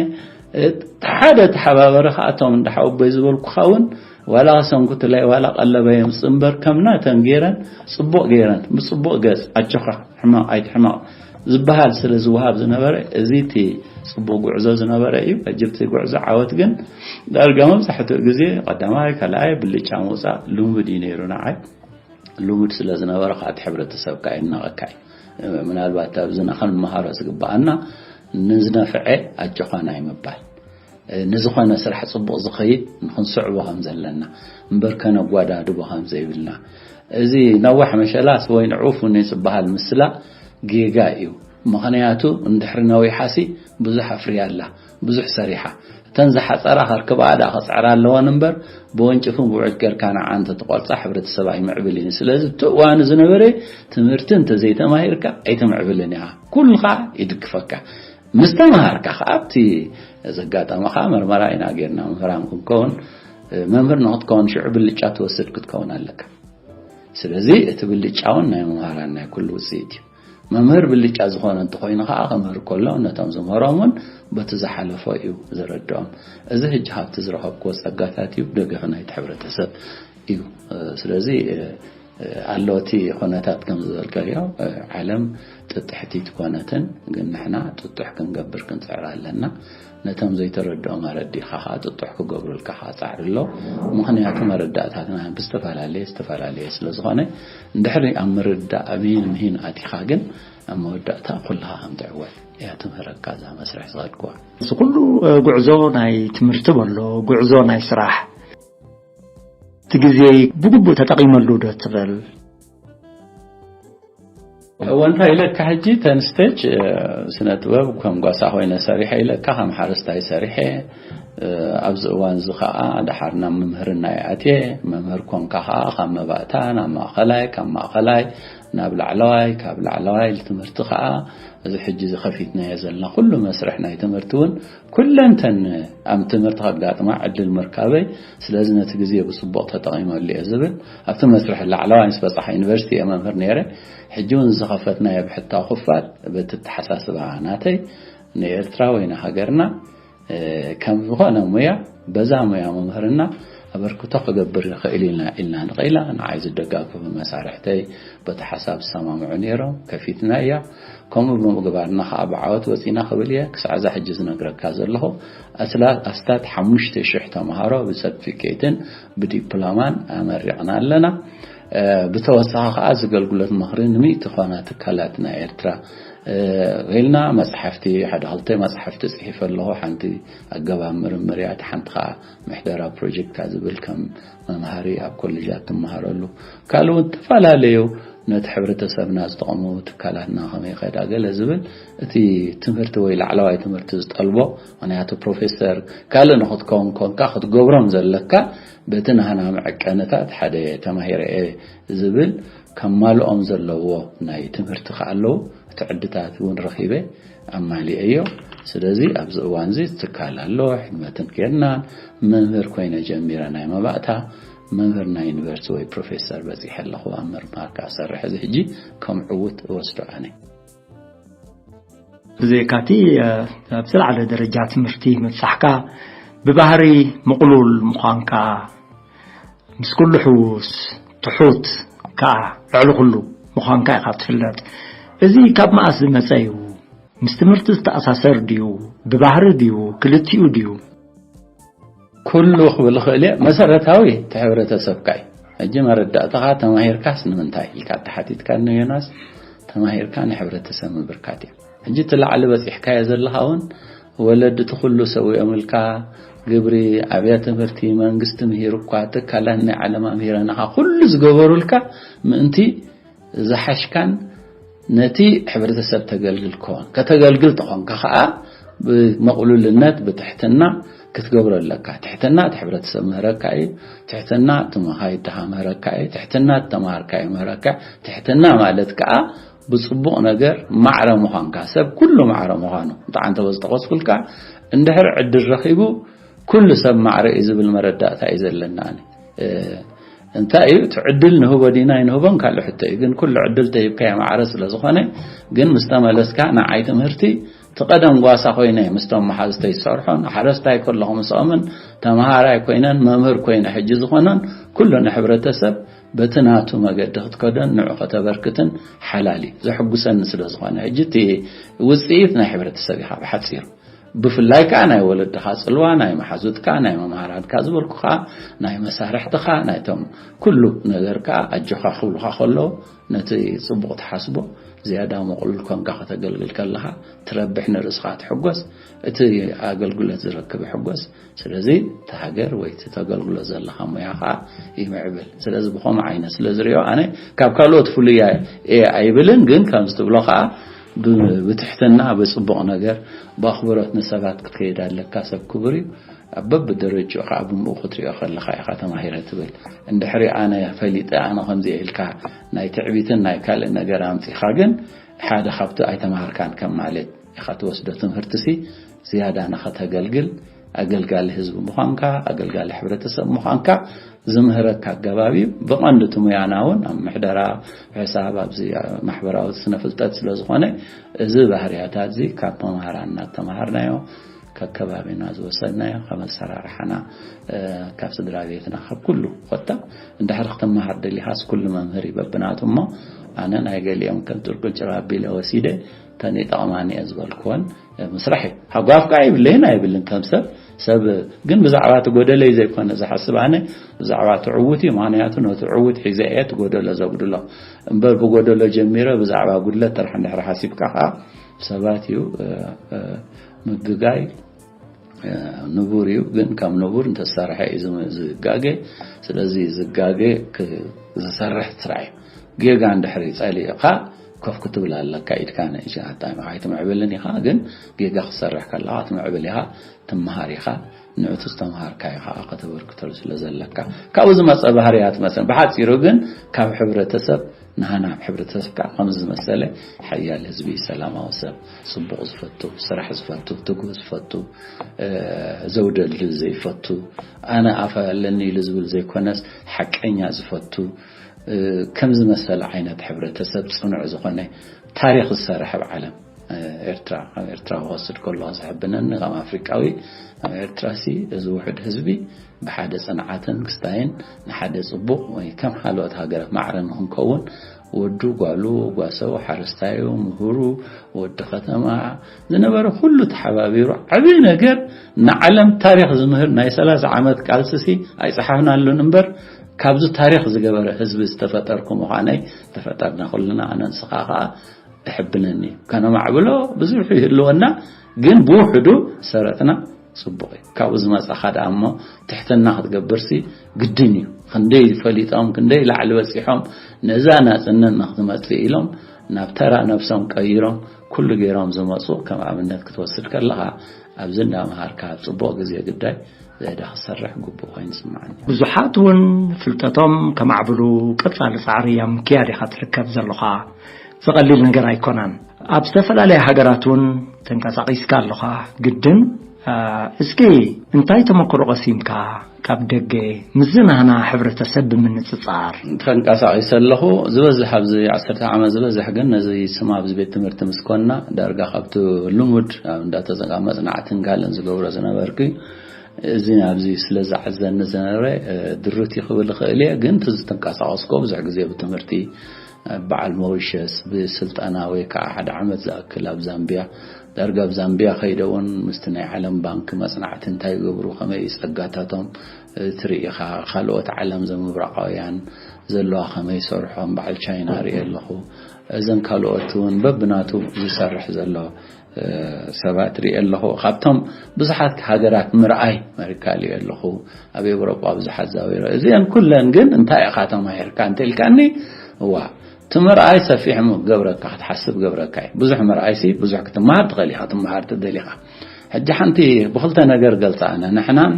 ሓደ ተሓባበረ ከኣቶም እንዳ ሓወቦይ ዝበልኩኻ እውን ዋላ ሰንኩትላይ ዋላ ቀለበ የምፅእ እምበር ከም ናተን ገይረን ፅቡቕ ገይረን ብፅቡቕ ገፅ ኣጆኻ ሕማቕ ኣይትሕማቕ ዝበሃል ስለ ዝወሃብ ዝነበረ እዚ እቲ ፅቡቕ ጉዕዞ ዝነበረ እዩ። ሕጂ እቲ ጉዕዞ ዓወት ግን ዳርጋ መብዛሕትኡ ግዜ ቀዳማይ ካልኣይ ብልጫ ምውፃእ ልሙድ እዩ ነይሩ ንዓይ። ልሙድ ስለ ዝነበረ ከዓ እቲ ሕብረተሰብ ከዓ ይናቐካ እዩ። ምናልባት ኣብዚ ንኸንመሃሮ ዝግበኣና ንዝነፍዐ ኣጆኻ ናይ ምባል፣ ንዝኾነ ስራሕ ጽቡቕ ዝኸይድ ንኽንስዕቦ ከም ዘለና እምበር ከነጓዳድቦ ከም ዘይብልና። እዚ ነዋሕ መሸላስ ወይ ንዑፍ ንጽበሃል ምስላ ጌጋ እዩ። ምኽንያቱ እንድሕሪ ነዊሓሲ ብዙሕ ኣፍርያ ኣላ፣ ብዙሕ ሰሪሓ። እተን ዝሓጸራ ከርክብኣ ደኣ ክጽዕራ ኣለወን እምበር ብወንጭፍን ብውዕጭ ጌርካ ንዓ እንተትቆርጻ ሕብረተሰብ ኣይምዕብልን እዩ። ስለዚ እቲ እዋኑ ዝነበረ ትምህርቲ እንተዘይተማሂርካ ኣይተምዕብልን ኢኻ። ኩሉ ኸኣ ይድግፈካ። ምስ ተምሃርካ ኸኣ ኣብቲ ዘጋጠመኻ መርመራ ኢና ጌርና። መምህራን ክንከውን፣ መምህር ንኽትከውን ሽዑ ብልጫ ትወስድ ክትከውን ኣለካ። ስለዚ እቲ ብልጫ እውን ናይ መምሃራን ናይ ኩሉ ውፅኢት እዩ። መምህር ብልጫ ዝኾነ እንተኾይኑ ኸዓ ክምህር ከሎ ነቶም ዝምህሮም እውን በቲ ዝሓለፎ እዩ ዘረድኦም። እዚ ሕጂ ካብቲ ዝረኸብክዎ ጸጋታት እዩ፣ ደገፍ ናይቲ ሕብረተሰብ እዩ። ስለዚ ኣሎ እቲ ኩነታት ከም ዝበልካዮ፣ ዓለም ጥጥሕቲ ትኮነትን፣ ግን ንሕና ጥጡሕ ክንገብር ክንጽዕር ኣለና። ነቶም ዘይተረድኦም ኣረዲእካ ከዓ ጥጡሕ ክገብሩልካ ከዓ ጻዕሪ ኣሎ። ምኽንያቱ መረዳእታትና ብዝተፈላለየ ዝተፈላለየ ስለ ዝኾነ፣ እንድሕሪ ኣብ ምርዳእ ኣበይን ምሂን ኣቲኻ ግን ኣብ መወዳእታ ኩልኻ ከም ትዕወት እያ ትምህረካ እዛ መስርሕ ዝኸድክዋ። እዚ ኩሉ ጉዕዞ ናይ ትምህርቲ በሎ፣ ጉዕዞ ናይ ስራሕ፣ እቲ ግዜ ብግቡእ ተጠቒመሉ ዶ ትብል? እወ፣ እንታይ ኢለካ ሕጂ፣ ተን ስቴጅ ስነ ጥበብ ከም ጓሳ ኮይነ ሰሪሐ ኢለካ፣ ከም ሓረስታይ ሰሪሐ፣ ኣብዚ እዋን እዚ ከዓ ደሓር ናብ ምምህርና እየ ኣትየ። መምህር ኮንካ ከዓ ካብ መባእታ ናብ ማእኸላይ፣ ካብ ማእኸላይ ናብ ላዕለዋይ፣ ካብ ላዕለዋይ ትምህርቲ ከዓ እዚ ሕጂ እዚ ከፊትናዮ ዘለና ኩሉ መስርሕ ናይ ትምህርቲ እውን ኩለንተን ኣብ ትምህርቲ ከጋጥማ ዕድል ምርካበይ፣ ስለዚ ነቲ ግዜ ብጽቡቕ ተጠቒመሉ እየ ዝብል። ኣብቲ መስርሕ ላዕለዋይ ምስ በጻሕ ዩኒቨርሲቲ እየ መምህር ነይረ። ሕጂ እውን ዝኸፈትናዮ ብሕታዊ ክፋል በቲ ኣተሓሳስባ ናተይ ንኤርትራ ወይ ንሃገርና፣ እ፣ ከም ዝኾነ ሙያ፣ በዛ ሙያ መምህርና ኣበርክቶ ክገብር ይኽእል ኢልና፣ ኢልና ንኽኢላ ንዓይ ዝደጋግፉ መሳርሕተይ በቲ ሓሳብ ዝሰማምዑ ነይሮም። ከፊትና እያ። ከምኡ ብምግባርና ከዓ ብዓወት ወፂና ክብል እየ። ክሳዕ እዛ ሕጂ ዝነግረካ ዘለኹ ኣስላ-፣ ኣስታት ሓሙሽተ ሽሕ ተምሃሮ ብሰርቲፊኬትን ብዲፕሎማን ኣመሪቕና ኣለና። እ፣ ብተወሳኺ ከዓ እዚ ኣገልግሎት ምኽሪ ንሚእቲ ኮና ትካላት ናይ ኤርትራ፣ እ፣ ኢልና መፅሓፍቲ፣ ሓደ ክልተ መፅሓፍቲ ፅሒፈ ኣለኹ። ሓንቲ ኣገባብ ምርምር እያ፣ እታ ሓንቲ ከዓ ምሕደራ ፕሮጀክት እያ ዝብል ከም መምሃሪ ኣብ ኮሌጃት ትመሃረሉ። ካልእ እውን ዝተፈላለዩ ነቲ ሕብረተሰብና ዝጠቕሙ ትካላትና ከመይ ይኸዳ ገለ ዝብል እቲ ትምህርቲ ወይ ላዕለዋይ ትምህርቲ ዝጠልቦ። ምኽንያቱ ፕሮፌሰር ካልእ ንኽትከውን ኮንካ ክትገብሮም ዘለካ በቲ ናህና መዐቀንታት ሓደ ተማሂረ እየ ዝብል ከማልኦም ዘለዎ ናይ ትምህርቲ ከኣ ኣለዉ። እቲ ዕድታት እውን ረኺበ ኣማሊኤዮ። ስለዚ ኣብዚ እዋን እዚ ትካል ኣሎ፣ ሕድመትን ኬድናን መምህር ኮይነ ጀሚረ ናይ መባእታ መምህር ናይ ዩኒቨርሲቲ ወይ ፕሮፌሰር በጺሐ ኣለኹ። ኣብ ምርማር ከኣ ሰርሕ። እዚ ሕጂ ከም ዕዉት እወስዶ ኣነ። ብዘይካቲ፣ እ፣ ኣብ ዝለዓለ ደረጃ ትምህርቲ ምብጻሕካ፣ ብባህሪ ምቕሉል ምዃንካ፣ ምስ ኩሉ ሕዉስ፣ ትሑት ከኣ ልዕሊ ኩሉ ምዃንካ ኢኻ ትፍለጥ። እዚ ካብ መኣስ ዝመጸ እዩ? ምስ ትምህርቲ ዝተኣሳሰር ድዩ? ብባህሪ ድዩ? ክልቲኡ ድዩ? ኩሉ ክብል እኽእል እየ። መሰረታዊ እቲ ሕብረተሰብካ እዩ። ሕጂ መረዳእታኻ ተማሂርካስ ንምንታይ ኢልካ ተሓቲትካኒ ዮናስ፣ ተማሂርካ ንሕብረተሰብ ምብርካት እዩ። ሕጂ እቲ ላዕሊ በጺሕካዮ ዘለኻ እውን ወለዲ እቲ ኩሉ ሰዊኦምልካ፣ ግብሪ፣ ኣብያ ትምህርቲ፣ መንግስቲ ምሂሩ እኳ፣ ትካላት ናይ ዓለም ኣምሂረናኻ፣ ኩሉ ዝገበሩልካ ምእንቲ ዝሓሽካን ነቲ ሕብረተሰብ ተገልግል ክኾን፣ ከተገልግል ተኾንካ ኸኣ ብመቕሉልነት፣ ብትሕትና ክትገብሮ ኣለካ። ትሕትና እቲ ሕብረተሰብ ምህረካ እዩ። ትሕትና እቲ መኻይድ ድኻ ምህረካ እዩ። ትሕትና እቲ ተምሃርካ እዩ ምህረካ። ትሕትና ማለት ከኣ ብጽቡቕ ነገር ማዕረ ምዃንካ፣ ሰብ ኩሉ ማዕረ ምዃኑ። ጥዓን ተበዝጠቐስኩልካ፣ እንድሕር ዕድል ረኺቡ ኩሉ ሰብ ማዕረ እዩ ዝብል መረዳእታ እዩ ዘለና። ኣነ፣ እ፣ እንታይ እዩ እቲ ዕድል ንህቦ ዲና ኣይንህቦን ካልእ ሕቶ እዩ። ግን ኩሉ ዕድል ተሂብካዮ ማዕረ ስለ ዝኾነ፣ ግን ምስ ተመለስካ ንዓይ ትምህርቲ እቲ ቀደም ጓሳ ኮይነ ምስቶም መሓዝተይ ዝሰርሖን ሓረስታይ ከለኹ ምስኦምን ተምሃራይ ኮይነን መምህር ኮይነ ሕጂ ዝኾነን ኩሉ ንሕብረተሰብ በቲ ናቱ መገዲ ክትከዶን ንዑ ከተበርክትን ሓላል እዩ። ዘሕጉሰኒ ስለ ዝኾነ ሕጂ እቲ ውፅኢት ናይ ሕብረተሰብ ኢኻ ብሓፂሩ። ብፍላይ ከዓ ናይ ወለድኻ ፅልዋ፣ ናይ መሓዙትካ፣ ናይ መምሃራንካ ዝበልኩኻ፣ ናይ መሳርሕትኻ፣ ናይቶም ኩሉ ነገር ከዓ ኣጆኻ ክብሉኻ ከለዉ ነቲ ፅቡቕ ትሓስቦ ዝያዳ ምቕሉል ኮንካ ከተገልግል ከለኻ ትረብሕ፣ ንርእስኻ ትሕጎስ፣ እቲ ኣገልግሎት ዝረክብ ይሕጎስ። ስለዚ እቲ ሃገር ወይ እቲ ተገልግሎ ዘለኻ ሙያ ከዓ ይምዕብል። ስለዚ ብኸምኡ ዓይነት ስለ ዝሪኦ ኣነ ካብ ካልኦት ፍሉያ እየ ኣይብልን፣ ግን ከምዚ ትብሎ ከዓ ብ- ብትሕትና ብፅቡቕ ነገር ብኣኽብሮት ንሰባት ክትከይድ ኣለካ። ሰብ ክቡር እዩ። ኣብ በብደረጅኡ ከዓ ብምኡ ክትሪኦ ከለኻ ኢኻ ተማሂረ ትብል። እንድሕሪ ኣነ ፈሊጠ ኣነ ከምዚ ኢልካ ናይ ትዕቢትን ናይ ካልእ ነገር ኣምፂኻ ግን ሓደ ካብቲ ኣይተማሃርካን ከም ማለት ኢኻ ትወስዶ ትምህርትሲ ዝያዳ ንኸተገልግል ኣገልጋሊ ህዝቢ ምዃንካ ኣገልጋሊ ሕብረተሰብ ምዃንካ ዝምህረካ ኣገባብ እዩ። ብቐንዱ እቲ ሙያና እውን ኣብ ምሕደራ ሕሳብ ኣብዚ ማሕበራዊ ስነ ፍልጠት ስለ ዝኾነ እዚ ባህርያታት እዚ ካብ መምሃራን እናተምሃርናዮ ካብ ከባቢና ዝወሰድናዮ ካብ ኣሰራርሓና ካብ ስድራ ቤትና ካብ ኩሉ ኮታ እንድሕር ክትመሃር ደሊኻስ ኩሉ መምህር ይበብናቱ እሞ ኣነ ናይ ገሊኦም ከም ጥርቁን ጭራ ኣቢለ ወሲደ ተን ይጠቕማኒ እየ ዝበልክወን ምስራሕ እዩ። ሃጓፍ ከዓ ይብለይን ኣይብልን ከም ሰብ ሰብ ግን ብዛዕባ እቲ ጎደለይ ዘይኮነ ዝሓስብ ኣነ ብዛዕባ እቲ ዕዉት እዩ። ምክንያቱ ነቲ ዕዉት ሒዘ እየ እቲ ጎደሎ ዘጉድሎ እምበር ብጎደሎ ጀሚረ ብዛዕባ ጉድለት ጥራሕ እንድሕር ሓሲብካ ከዓ ሰባት እዩ ምግጋይ ንቡር እዩ። ግን ካብ ንቡር እንተዝሰርሐ እዩ ዝጋገ። ስለዚ ዝጋገ ዝሰርሕ ስራሕ እዩ። ጌጋ እንድሕር ጸሊእኻ ኮፍ ክትብል ኣለካ። ኢድካ ንእሽተይ ኣይትምዕብልን ኢኻ፣ ግን ጌጋ ክትሰርሕ ከለኻ ትምዕብል ኢኻ፣ ትመሃር ኢኻ። ንእቱ ዝተምሃርካዮ ከዓ ከተበርክተሉ ስለ ዘለካ ካብኡ ዝመፀ ባህርያት መሰን ብሓፂሩ ግን ካብ ሕብረተሰብ ንሃና ኣብ ሕብረተሰብ ከዓ ከምዚ ዝመሰለ ሓያል ህዝቢ ሰላማዊ ሰብ ፅቡቕ ዝፈቱ ስራሕ ዝፈቱ ትጉህ ዝፈቱ ዘውደልድል ዘይፈቱ ኣነ ኣፈ ኣለኒ ኢሉ ዝብል ዘይኮነስ ሓቀኛ ዝፈቱ ከም ዝመሰለ ዓይነት ሕብረተሰብ ፅኑዕ ዝኾነ ታሪኽ ዝሰርሕ ኣብ ዓለም ኤርትራ ኣብ ኤርትራ ክወስድ ከሎ ዝሕብነኒ ከም ኣፍሪቃዊ ኣብ ኤርትራ ሲ እዚ ውሕድ ህዝቢ ብሓደ ጽንዓትን ክስታይን ንሓደ ጽቡቕ ወይ ከም ካልኦት ሃገራት ማዕረ ንክንከውን ወዱ ጓሉ ጓሰው ሓረስታዩ ምሁሩ ወዲ ከተማ ዝነበረ ኩሉ ተሓባቢሩ ዓብዪ ነገር ንዓለም ታሪኽ ዝምህር ናይ ሰላሳ ዓመት ቃልሲ ሲ ኣይጸሓፍናሉን እምበር ካብዚ ታሪኽ ዝገበረ ህዝቢ ዝተፈጠርኩ ምዃነይ ተፈጠርና ኩልና ኣነ ንስኻ ከዓ ይሕብነኒ። ከነማዕብሎ ብዙሕ ይህልወና ግን ብውሕዱ ሰረትና ጽቡቕ እዩ። ካብኡ ዝመጻኻ ደኣ እሞ ትሕትና ክትገብርሲ ግድን እዩ። ክንደይ ፈሊጦም ክንደይ ላዕሊ በጺሖም ነዛ ናጽነት ንክትመጽእ ኢሎም ናብ ተራ ነብሶም ቀይሮም ኩሉ ገይሮም ዝመጹ ከም ኣብነት ክትወስድ ከለኻ ኣብዚ እንዳምሃርካ ኣብ ጽቡቕ ግዜ ግዳይ ዝያዳ ክሰርሕ ግቡእ ኮይኑ ይስምዓኒ። ብዙሓት እውን ፍልጠቶም ከማዕብሉ ቀጻሊ ጻዕሪ ኣብ ምክያድ ኢኻ ትርከብ ዘለኻ። ዝቐሊል ነገር ኣይኮነን። ኣብ ዝተፈላለያ ሃገራት እውን ተንቀሳቒስካ ኣለኻ። ግድን እስኪ እንታይ ተመክሮ ቀሲምካ ካብ ደገ ምስዚ ናህና ሕብረተሰብ ብምንጽጻር? ተንቀሳቒሰ ኣለኹ። ዝበዝሕ ኣብዚ ዓሰርተ ዓመት ዝበዝሕ ግን ነዚ ስም ኣብዚ ቤት ትምህርቲ ምስ ኮንና ዳርጋ ካብቲ ልሙድ ኣብ እንዳተዘጋ መጽናዕትን ካልእን ዝገብሮ ዝነበርኩ እዚ ኣብዚ ስለ ዝዓዘኒ ዝነበረ ድሩት ክብል ይኽእል እየ። ግን እቲ ዝተንቀሳቐስኮ ብዙሕ ግዜ ብትምህርቲ በዓል ሞሪሸስ ብስልጠና ወይ ከዓ ሓደ ዓመት ዝኣክል ኣብ ዛምቢያ ዳርጋ ኣብ ዛምቢያ ከይደ እውን ምስቲ ናይ ዓለም ባንክ መፅናዕቲ እንታይ ይገብሩ ከመይ ጸጋታቶም ትርኢ ኢኻ ካልኦት ዓለም ዘምብራቃውያን ዘለዋ ከመይ ይሰርሖም በዓል ቻይና ርኢ ኣለኹ። እዘን ካልኦት እውን በብናቱ ዝሰርሕ ዘሎ ሰባት ርኢ ኣለኹ። ካብቶም ብዙሓት ሃገራት ምርኣይ መሪካ ርኢ ኣለኹ። ኣብ ኤውሮጳ ብዙሓት ዛዊረ እዚአን ኩለን ግን እንታይ ኢኻ ተማሂርካ እንተልካኒ እዋ እቲ ምርኣይ ሰፊሕ ገብረካ ክትሓስብ ገብረካ እዩ። ብዙሕ ምርኣይሲ ብዙሕ ክትመሃር ትኽእል ኢኻ ትመሃር ትደሊኻ። ሕጂ ሓንቲ ብክልተ ነገር ገልፃ ኣነ ንሕናን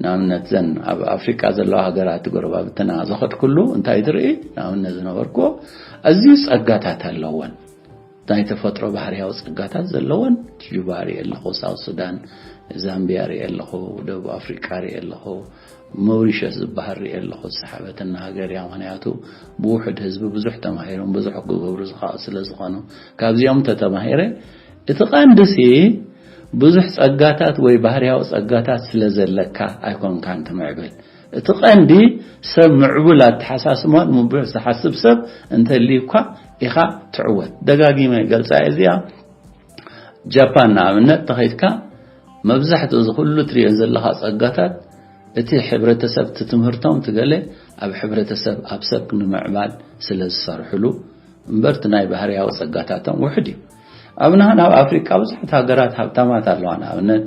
ንኣብነት ዘን ኣብ ኣፍሪቃ ዘለዋ ሃገራት ጎረባብትና ዝኸድኩሉ እንታይ ትርኢ ንኣብነት ዝነበርኩዎ ኣዝዩ ጸጋታት ኣለወን ናይ ተፈጥሮ ባህርያዊ ጸጋታት ዘለወን ጁባ ርኢ ኣለኹ ሳውት ሱዳን ዛምቢያ ርኢ ኣለኹ ደቡብ ኣፍሪቃ ርኢ ኣለኹ መውሪሸስ ዝበሃል ርኢ ኣለኹ ዝሰሓበትና ሃገር እያ ምክንያቱ ብውሕድ ህዝቢ ብዙሕ ተማሂሮም ብዙሕ ክገብሩ ዝኸኣሉ ስለ ዝኾኑ ካብዚኦም ተተማሂረ እቲ ቀንድሲ ብዙሕ ጸጋታት ወይ ባህርያዊ ጸጋታት ስለ ዘለካ ኣይኮንካን ትምዕብል። እቲ ቀንዲ ሰብ ምዕቡል ኣተሓሳስባን ምቡሕ ዝሓስብ ሰብ እንተልዩካ ኢኻ ትዕወት። ደጋጊመ ገልጻ እዚኣ። ጃፓን ንኣብነት ተኸይድካ መብዛሕትኡ እዚ ኩሉ ትሪኦ ዘለኻ ጸጋታት እቲ ሕብረተሰብ፣ እቲ ትምህርቶም፣ እቲ ገለ ኣብ ሕብረተሰብ፣ ኣብ ሰብ ንምዕባል ስለ ዝሰርሕሉ እምበር እቲ ናይ ባህርያዊ ጸጋታቶም ውሑድ እዩ። ኣብ ናህና ኣብ ኣፍሪቃ ብዙሓት ሃገራት ሃብታማት ኣለዋ። ንኣብነት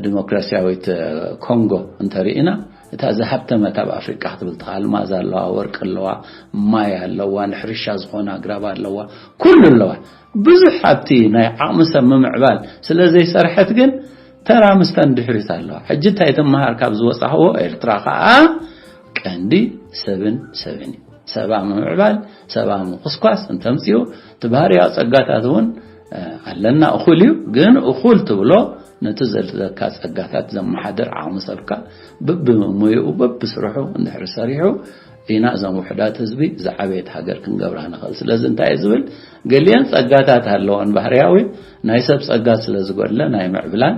ዲሞክራሲያዊት ኮንጎ እንተርኢና እታ ዝሃብተመት ኣብ ኣፍሪቃ ክትብል ትኽእል፣ ኣልማዝ ኣለዋ፣ ወርቂ ኣለዋ፣ ማይ ኣለዋ፣ ንሕርሻ ዝኾነ ኣግራብ ኣለዋ፣ ኩሉ ኣለዋ። ብዙሕ ኣብቲ ናይ ዓቕሚ ሰብ ምምዕባል ስለ ዘይሰርሐት ግን ተራምስተን ድሕሪት ኣለዋ። ሕጂ እንታይ ትመሃር ካብ ዝወጻኽዎ? ኤርትራ ከኣ ቀንዲ ሰብን ሰብን እዩ። ሰባ ምምዕባል፣ ሰባ ምቁስኳስ እንተምጽኡ እቲ ባህርያዊ ጸጋታት እውን ኣለና። እኹል እዩ፣ ግን እኹል ትብሎ ነቲ ዘለካ ጸጋታት ዘመሓድር ዓቕሚ ሰብካ በብሞይኡ በብስርሑ እንድሕር ሰሪሑ ኢና እዞም ውሑዳት ህዝቢ ዝዓበየት ሃገር ክንገብራ ንኽእል። ስለዚ እንታይ ዝብል፣ ገሊአን ጸጋታት ኣለወን ባህርያዊ ናይ ሰብ ጸጋ ስለ ዝጎድለ ናይ ምዕብላን፣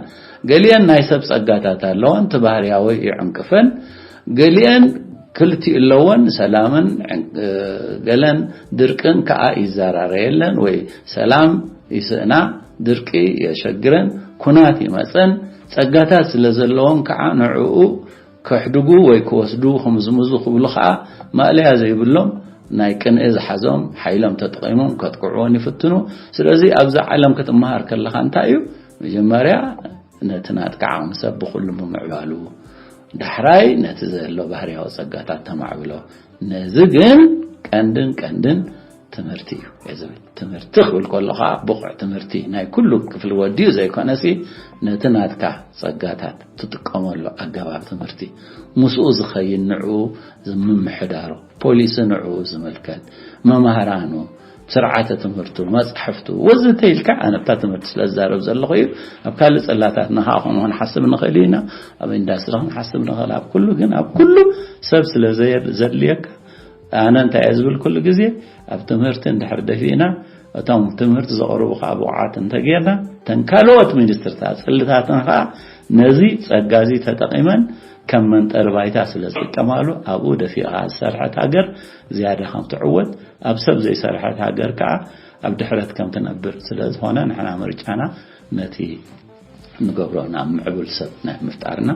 ገሊአን ናይ ሰብ ጸጋታት ኣለወን እቲ ባህርያዊ ይዕንቅፈን፣ ገሊአን ክልቲኡ ኣለወን፣ ሰላምን ገለን ድርቅን ከኣ ይዘራረየለን፣ ወይ ሰላም ይስእና፣ ድርቂ የሸግረን፣ ኩናት ይመጸን። ጸጋታት ስለ ዘለዎም ከኣ ንዕኡ ከሕድጉ ወይ ክወስዱ ክምዝምዙ ክብሉ ከኣ ማእለያ ዘይብሎም ናይ ቅንኢ ዝሓዞም ሓይሎም ተጠቒሞም ከጥቅዕዎን ይፍትኑ። ስለዚ ኣብዛ ዓለም ክትመሃር ከለኻ እንታይ እዩ? መጀመርያ ነቲ ናትካ ዓቕሚ ሰብ ብኹሉ ምምዕባሉ፣ ዳሕራይ ነቲ ዘሎ ባህርያዊ ጸጋታት ተማዕብሎ። ነዚ ግን ቀንድን ቀንድን ትምህርቲ እዩ እየ ዝብል። ትምህርቲ ክብል ከሎ ከኣ ብቑዕ ትምህርቲ ናይ ኩሉ ክፍሊ ወዲኡ ዘይኮነሲ ነቲ ናትካ ጸጋታት ትጥቀመሉ ኣገባብ ትምህርቲ ምስኡ ዝኸይድ ንዕኡ ምምሕዳሩ፣ ፖሊሲ ንዕኡ ዝምልከት፣ መማህራኑ፣ ስርዓተ ትምህርቱ፣ መጻሕፍቱ ወዘተ ኢልካ ኣነ ኣብታ ትምህርቲ ስለ ዝዛረብ ዘለኹ እዩ። ኣብ ካልእ ጽላታት ንኻ ከምኡ ክንሓስብ ንኽእል ኢና፣ ኣብ ኢንዳስትሪ ክንሓስብ ንኽእል፣ ኣብ ኩሉ ግን ኣብ ኩሉ ሰብ ስለ ዘየ- ዘድልየካ ኣነ እንታይ እየ ዝብል ኩሉ ግዜ ኣብ ትምህርቲ እንድሕር ደፊእና እቶም ትምህርቲ ዘቕርቡ ከዓ ብቑዓት እንተጌርና እተን ካልኦት ሚኒስትርታት ጽልታትን ከዓ ነዚ ጸጋ እዚ ተጠቒመን ከም መንጠሪ ባይታ ስለ ዝጥቀማሉ ኣብኡ ደፊእኻ ዝሰርሐት ሃገር ዝያዳ ከም ትዕወት ኣብ ሰብ ዘይሰርሐት ሃገር ከዓ ኣብ ድሕረት ከም ትነብር ስለ ዝኾነ ንሕና ምርጫና ነቲ ንገብሮ ናብ ምዕቡል ሰብ ናይ ምፍጣርና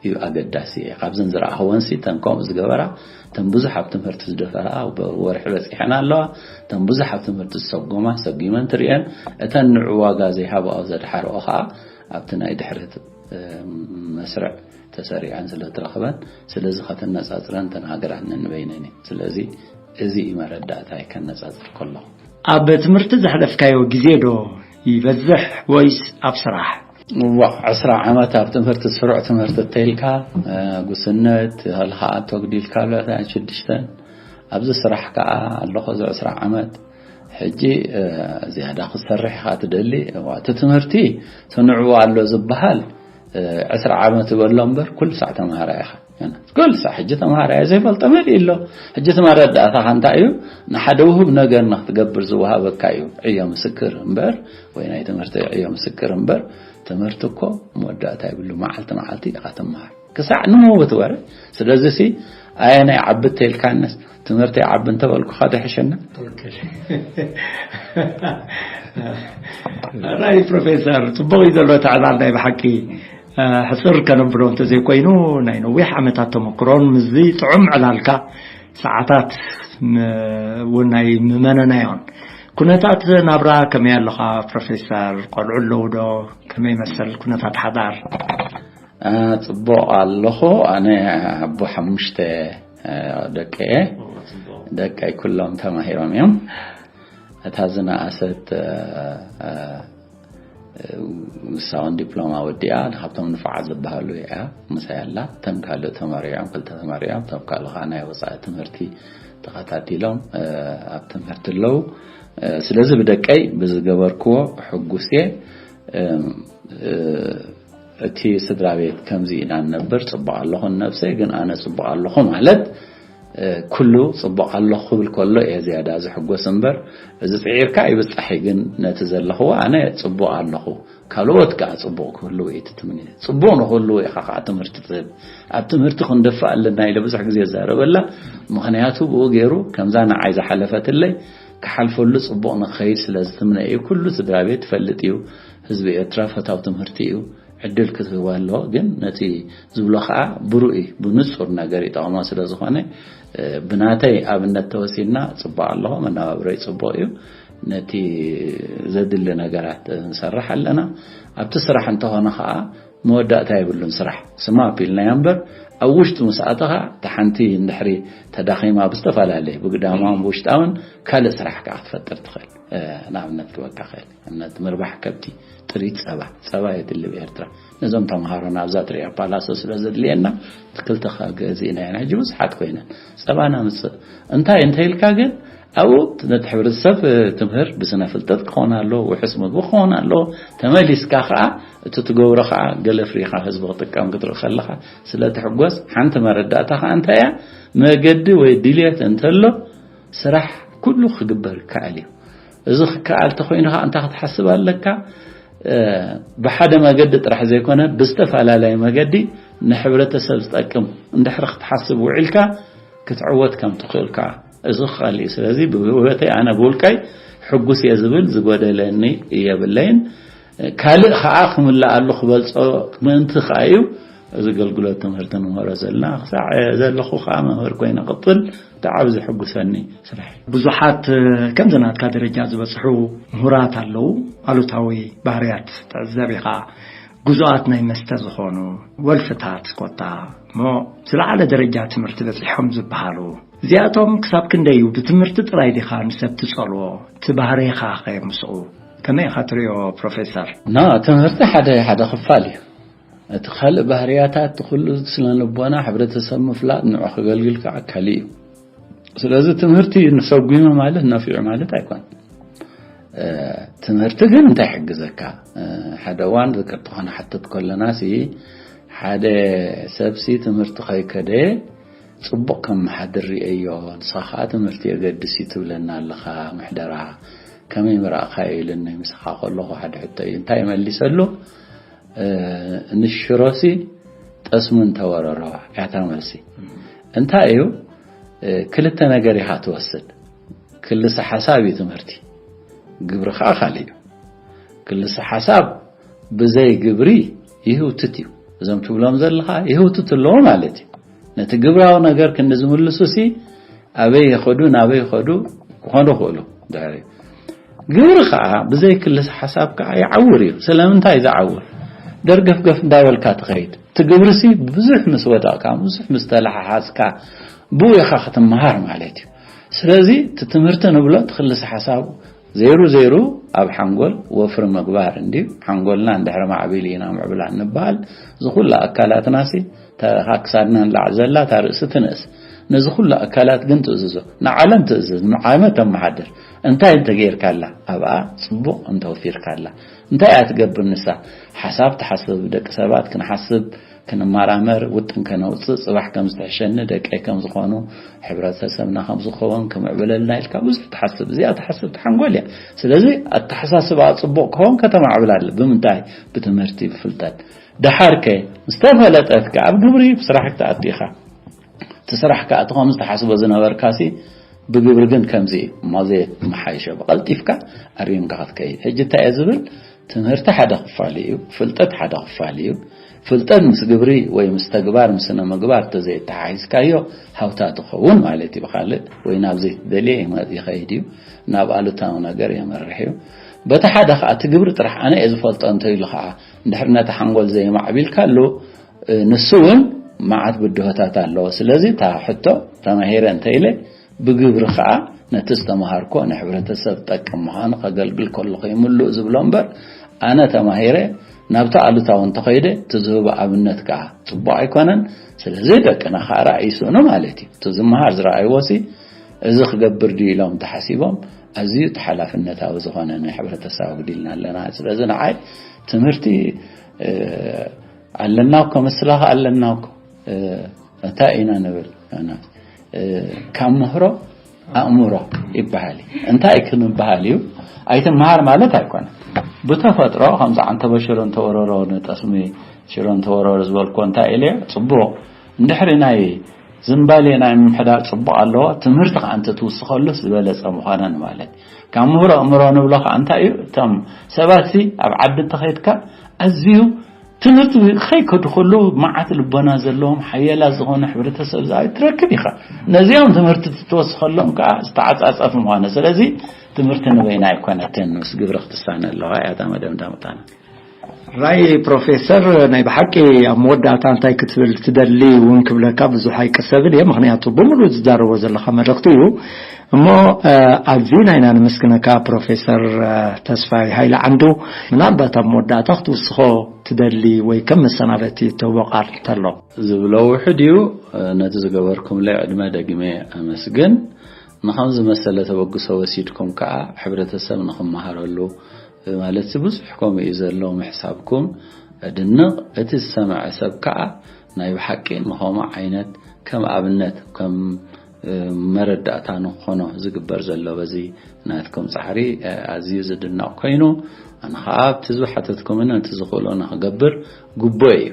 እዩ ኣገዳሲ። ካብዘን ዝረኣኽወንሲ እተን ከምኡ ዝገበራ እተን ብዙሕ ኣብ ትምህርቲ ዝደፈራ ኣብ ወርሒ በፂሐን ኣለዋ። እተን ብዙሕ ኣብ ትምህርቲ ዝሰጎማ ሰጊመን ትርእየን። እተን ንዑ ዋጋ ዘይሃብኦ ዘድሓርኦ ከዓ ኣብቲ ናይ ድሕረት መስርዕ ተሰሪዐን ስለ ትረኽበን ስለዚ ከተነፃፅረን እተን ሃገራት ነንበይነን እየን። ስለዚ እዚ እዩ መረዳእታይ ከነፃፅር ከለኹ። ኣብ ትምህርቲ ዘሕለፍካዮ ግዜ ዶ ይበዝሕ ወይስ ኣብ ስራሕ? እዋ ዕስራ ዓመት ኣብ ትምህርቲ ስሩዕ ትምህርቲ እተይልካ ጉስነት ሃልኻኣ ተጉዲልካ ብልዕታ ሽዱሽተን ኣብዚ ስራሕ ከዓ ኣለኹ እዚ ዕስራ ዓመት ሕጂ ዝያዳ ክትሰርሕ ኢኻ ትደሊ። እቲ ትምህርቲ ትንዕዎ ኣሎ ዝበሃል ዕስራ ዓመት በሎ እምበር ኩሉ ሳዕ ተምሃራይ ኢኻ። ኩሉ ሳዕ ሕጂ ተምሃራይ ዘይፈልጦ መሊእ ኣሎ። ሕጂ እቲ መረዳእታኻ እንታይ እዩ? ንሓደ ውሁብ ነገር ንክትገብር ዝወሃበካ እዩ ዕዮ ምስክር እምበር ወይ ናይ ትምህርቲ ዕዮ ምስክር እምበር ትምህርቲ እኮ መወዳእታ ይብሉ። መዓልቲ መዓልቲ ኢኻ ትምሃር ክሳዕ ንመውት ወረ። ስለዚ ሲ ኣየናይ ዓቢ ተልካነስ ትምህርቲ ዓቢ እንተበልኩኻ ደሕሸና። ናይ ፕሮፌሰር ጽቡቕ እዩ ዘሎ ተዕላል ናይ ብሓቂ ሕጽር ከነብሎ እንተዘይኮይኑ ናይ ነዊሕ ዓመታት ተመክሮን ምስዚ ጥዑም ዕላልካ ሰዓታት እውን ናይ ምመነናዮን። ኩነታት ናብራ ከመይ ኣለኻ ፕሮፌሰር? ቆልዑ ኣለዉ ዶ? ከመይ መሰል ኩነታት ሓዳር? ጽቡቕ ኣለኹ። ኣነ ኣቦ ሓሙሽተ ደቂ እየ። ደቀይ ኩሎም ተማሂሮም እዮም። እታ ዝነኣሰት ንሳ እውን ዲፕሎማ ወዲኣ ካብቶም ንፉዓት ዝበሃሉ እያ ምሳይ ኣላ። እተን ካልእ ተመሪዖም ክልተ ተመሪዖም እቶም ካልእ ከዓ ናይ ወፃኢ ትምህርቲ ተኸታቲሎም ኣብ ትምህርቲ ኣለዉ። ስለዚ ብደቀይ ብዝገበርክዎ ሕጉስ እየ። እቲ ስድራ ቤት ከምዚ ኢና ንነብር ጽቡቕ ኣለኹ ንነብሰይ ግን ኣነ ጽቡቕ ኣለኹ ማለት ኩሉ ጽቡቕ ኣለኹ ክብል ከሎ እየ ዝያዳ ዝሕጎስ እምበር፣ እዚ ጽዒርካ ይብጻሕ እዩ። ግን ነቲ ዘለኽዎ ኣነ ጽቡቕ ኣለኹ፣ ካልኦት ከኣ ጽቡቕ ክህልዉ እዩ እቲ ትምኒት። ጽቡቕ ንኽህልዉ ኢኻ ከኣ ትምህርቲ ትህብ። ኣብ ትምህርቲ ክንደፍእ ኣለና ኢለ ብዙሕ ግዜ እዛረበላ። ምኽንያቱ ብኡ ገይሩ ከምዛ ንዓይ ዝሓለፈትለይ ክሓልፈሉ ጽቡቕ ንክኸይድ ስለ ዝትምነ እዩ። ኩሉ ስድራ ቤት ይፈልጥ እዩ። ህዝቢ ኤርትራ ፈታው ትምህርቲ እዩ። ዕድል ክትህቦ ኣለዎ። ግን ነቲ ዝብሎ ከኣ ብሩእ እዩ፣ ብንጹር ነገር ይጠቕሞ ስለ ዝኾነ፣ እ፣ ብናተይ ኣብነት ተወሲድና ጽቡቕ ኣለኹ፣ መነባብሮይ ጽቡቕ እዩ። ነቲ ዘድሊ ነገራት ንሰርሕ ኣለና። ኣብቲ ስራሕ እንተኾነ ከኣ መወዳእታ የብሉን። ስራሕ ስማፕ ኢልናዮ እምበር ኣብ ውሽጡ ምስ ኣተኻ እታ ሓንቲ እንድሕሪ ተዳኺማ ብዝተፈላለየ ብግዳማውን ብውሽጣውን ካልእ ስራሕ ከኣ ክትፈጥር ትኽእል። እ፣ ንኣብነት ክበካ ክእል። እምነት ምርባሕ ከብቲ፣ ጥሪት ጸባ፣ ጸባ የድሊ ኣብ ኤርትራ። ነዞም ተምሃሮና ኣብዛ ትሪኣ ፓላሶ ስለ ዘድልየና፣ እቲ ክልተ ገዚእና ኢና። ሕጂ ብዙሓት ኮይነን። ጸባ ነምጽእ። እንታይ እንተ ኢልካ ግን፣ ኣብኡ ነቲ ሕብረተሰብ ትምህር፣ ብስነ ፍልጠት ክኸውን ኣለዎ፣ ውሑስ ምግቢ ክኸውን ኣለዎ። ተመሊስካ ከኣ፣ እቲ ትገብሮ ከኣ ገለ ፍሪኻ ህዝቢ ክጥቀም ክትርኢ ከለኻ ስለ ትሕጎስ፣ ሓንቲ መረዳእታ ከኣ እንታይ እያ? መገዲ ወይ ድልየት እንተሎ፣ ስራሕ ኩሉ ክግበር ይከኣል እዩ። እዚ ክከኣል ተኾይኑ ከኣ እንታይ ክትሓስብ ኣለካ? እ፣ ብሓደ መገዲ ጥራሕ ዘይኮነ ብዝተፈላለየ መገዲ ንሕብረተሰብ ዝጠቅም እንድሕሪ ክትሓስብ ውዒልካ ክትዕወት ከም ትኽእል ከኣ እዚ ክኸል እዩ። ስለዚ ብህይወተይ ኣነ ብውልቀይ ሕጉስ እየ ዝብል ዝጎደለኒ የብለይን። ካልእ ከኣ ክምልኣሉ ክበልጾ ምእንቲ ከኣ እዩ እዚ ኣገልግሎት ትምህርቲ ንምህሮ ዘለና። ክሳዕ ዘለኹ ከኣ መምህር ኮይነ ቅጽል ብጣዕሚ ዘሐጉሰኒ ስራሕ እዩ። ብዙሓት፣ እ፣ ከምዚ ናትካ ደረጃ ዝበጽሑ ምሁራት ኣለዉ። ኣሉታዊ ባህርያት ትዕዘብ ኢኻ። ግዙኣት ናይ መስተ ዝኾኑ ወልፍታት ኮታ እሞ ዝለዓለ ደረጃ ትምህርቲ በጺሖም ዝበሃሉ። እዚኣቶም ክሳብ ክንደይ እዩ ብትምህርቲ ጥራይ ዲኻ ንሰብ ትጸልዎ? እቲ ባህርኻ ኸ ምስኡ ከመይ ኢኻ ትሪኦ ፕሮፌሰር? ና፣ ትምህርቲ ሓደ፣ ሓደ ክፋል እዩ። እቲ ካልእ ባህርያታት፣ እቲ ኩሉ ስነ ልቦና ሕብረተሰብ ምፍላጥ ንዑ ከገልግል ከዓ ካልእ እዩ። ስለዚ ትምህርቲ ንሰጉመ ማለት ነፊዑ ማለት ኣይኮን። እ፣ ትምህርቲ ግን እንታይ ይሕግዘካ? እ፣ ሓደ እዋን ዝቅርትኾ ንሓትት ከለና ሲ፣ ሓደ ሰብ ሲ ትምህርቲ ከይከደ ጽቡቕ ከም መሓድር ርእየዮ፣ ንስኻ ከኣ ትምህርቲ የገድስ እዩ ትብለና ኣለኻ፣ ምሕደራ ከመይ ምረኣኻዮ ኢሉኒ ምሳኻ ከለኹ ሓደ ሕቶ እዩ። እንታይ መሊሰሉ? እ፣ ንሽሮሲ ጠስሙ እንተወረሮ እያ እታ መልሲ። እንታይ እዩ? እ፣ ክልተ ነገር ኢኻ ትወስድ። ክልሰ ሓሳብ እዩ ትምህርቲ፣ ግብሪ ኸዓ ካልእ እዩ። ክልሰ ሓሳብ ብዘይ ግብሪ ይህውትት እዩ። እዞም ትብሎም ዘለኻ ይህውትት ኣለዎ ማለት እዩ። ነቲ ግብራዊ ነገር ክንዲ ዝምልሱ ሲ ኣበይ ይኸዱ ናበይ ይኸዱ ክኾኑ ይኽእሉ። ድሕሪ ግብሪ ኸዓ ብዘይ ክልሰ ሓሳብ ከኣ ይዓውር እዩ። ስለምንታይ ዝዓውር? ደርገፍገፍ እንዳበልካ ትኸይድ። እቲ ግብሪ ሲ ብዙሕ ምስ ወደቕካ፣ ብዙሕ ምስ ተለሓሓዝካ፣ ብኡ ኢኻ ክትመሃር ማለት እዩ። ስለዚ እቲ ትምህርቲ ንብሎ እቲ ክልሰ ሓሳብ ዘይሩ ዘይሩ ኣብ ሓንጎል ወፍሪ ምግባር እንድዩ። ሓንጎልና እንድሕሪ ማዕቢሉ ኢና ምዕብላል ንበሃል። እዚ ኩሉ ኣካላትና ሲ፣ እታ ካብ ክሳድና ንላዕሊ ዘላ እታ ርእሲ ትንእስ። ነዚ ኩሉ ኣካላት ግን ትእዝዞ። ንዓለም ትእዝዝ፣ ንዓለም ተመሓድር። እንታይ እንተገይርካላ ኣብኣ ጽቡቕ እንተወፊርካላ። እንታይ እያ ትገብር ንሳ? ሓሳብ ትሓስብ፣ ደቂ ሰባት ክንሓስብ፣ ክንመራመር፣ ውጥን ከነውጽእ፣ ጽባሕ ከም ዝትሕሸኒ፣ ደቀይ ከም ዝኾኑ፣ ሕብረተሰብና ከም ዝኸውን፣ ክምዕብለልና ኢልካ ብዙሕ ትሓስብ። እዚኣ ትሓስብ ሓንጎል እያ። ስለዚ ኣተሓሳስባ ጽቡቕ ክኸውን ከተማዕብል ኣለ። ብምንታይ? ብትምህርቲ፣ ብፍልጠት። ደሓርከ ምስ ተፈለጠት ከኣ ኣብ ግብሪ ብስራሕ ክትኣቱ ኢኻ። እቲ ስራሕ ከኣ እቲ ከም ዝተሓስቦ ዝነበርካሲ ብግብሪ ግን ከምዚ እዩ እሞ ዘየመሓይሾ ብቐልጢፍካ ኣሪምካ ክትከይድ። ሕጂ እንታይ እየ ዝብል? ትምህርቲ ሓደ ክፋል እዩ፣ ፍልጠት ሓደ ክፋል እዩ። ፍልጠት ምስ ግብሪ ወይ ምስ ተግባር፣ ምስ ስነ ምግባር እንተዘየተሓሒዝካዮ ሃውታ ትኸውን ማለት እዩ። ብኻልእ ወይ ናብ ዘይትደልዮ ይመ-፣ ይኸይድ እዩ፣ ናብ ኣሉታዊ ነገር የመርሕ እዩ። በቲ ሓደ ኸዓ እቲ ግብሪ ጥራሕ ኣነ እየ ዝፈልጦ እንተኢሉ ኸዓ እንድሕር ነቲ ሓንጎል ዘየማዕቢልካሉ፣ እ፣ ንሱ እውን መዓት ብድሆታት ኣለዎ። ስለዚ እታ ሕቶ ተማሂረ እንተ ኢለ ብግብሪ ኸዓ ነቲ ዝተምሃርኮ ንሕብረተሰብ ጠቅም ምዃኑ ከገልግል ከለኹ ይምልኡ ዝብሎ እምበር ኣነ ተማሂረ ናብቲ ኣሉታዊ እንተኸይደ እቲ ዝህቦ ኣብነት ከዓ ጽቡቕ ኣይኮነን። ስለዚ ደቅና ኸዓ ራእይ ይስእኑ ማለት እዩ። እቲ ዝመሃር ዝረኣይዎ ሲ እዚ ክገብር ድዩ ኢሎም ተሓሲቦም ኣዝዩ ተሓላፍነታዊ ዝኾነ ናይ ሕብረተሰብ ኣጉዲልና ኣለና። ስለዚ ንዓይ ትምህርቲ፣ እ፣ ኣለና እኮ፣ ምስላ ኸዓ ኣለና እኮ። እ፣ እንታይ ኢና ንብል? ኣና-፣ ካብ ምህሮ ኣእምሮ ይበሃል እዩ። እንታይ ክንበሃል እዩ? ኣይትመሃር ማለት ኣይኮነ። ብተፈጥሮ ከምዚ ዓንተቦ ሽሮ እንተወረሮ፣ ንጠስሚ ሽሮ እንተወረሮ ዝበልኮ እንታይ ኢለ ጽቡቕ፣ እንድሕሪ ናይ ዝንባሌ ናይ ምምሕዳር ጽቡቕ ኣለዎ፣ ትምህርቲ ከዓ እንተትውስኸሉስ ዝበለጸ ምዃነን ማለት። ካብ ምህሮ ኣእምሮ ንብሎ ከዓ እንታይ እዩ? እቶም ሰባት ሲ ኣብ ዓዲ እንተኸይድካ ኣዝዩ ትምህርቲ ከይከዱ ከለዉ መዓት ልቦና ዘለዎም ሓየላ ዝኾነ ሕብረተሰብ ዝኣዩ ትረክብ ኢኻ። ነዚኦም ትምህርቲ ትወስኸሎም ከዓ ዝተዓጻጸፍ ምዃነ። ስለዚ ትምህርቲ ንበይና ኣይኮነትን፣ ምስ ግብሪ ክትሳነ ኣለዋ እያ እታ መደምዳምታና። ራይ ፕሮፌሰር፣ ናይ ብሓቂ ኣብ መወዳእታ እንታይ ክትብል ትደሊ እውን ክብለካ ብዙሕ ኣይቅሰብን እየ፣ ምክንያቱ ብምሉእ ዝዛረቦ ዘለካ መልእክቲ እዩ። እሞ ኣብዚ ናይና ንምስግነካ ፕሮፌሰር ተስፋይ ሃይለ ዓንዱ፣ ምናልባት ኣብ መወዳእታ ክትውስኾ ትደሊ ወይ ከም መሰናበቲ እትህቦ ቃል እንተሎ? ዝብሎ ውሕድ እዩ። ነቲ ዝገበርኩምለይ ዕድመ ደግመ ኣመስግን። ንኸም ዝመሰለ ተበግሶ ወሲድኩም ከዓ ሕብረተሰብ ንኽመሃረሉ ማለት ብዙሕ ከምኡ እዩ ዘሎ ምሕሳብኩም እድንቕ። እቲ ዝሰምዐ ሰብ ከዓ ናይ ብሓቂ ንኸምኡ ዓይነት ከም ኣብነት ከም መረዳእታ ንኾኖ ዝግበር ዘሎ በዚ ናትኩም ጻዕሪ ኣዝዩ ዝድነቕ ኮይኑ፣ ኣነ ኸዓ ኣብቲ ዝሓተትኩምን ነቲ ዝኽእሎ ንኽገብር ግቡእ እዩ።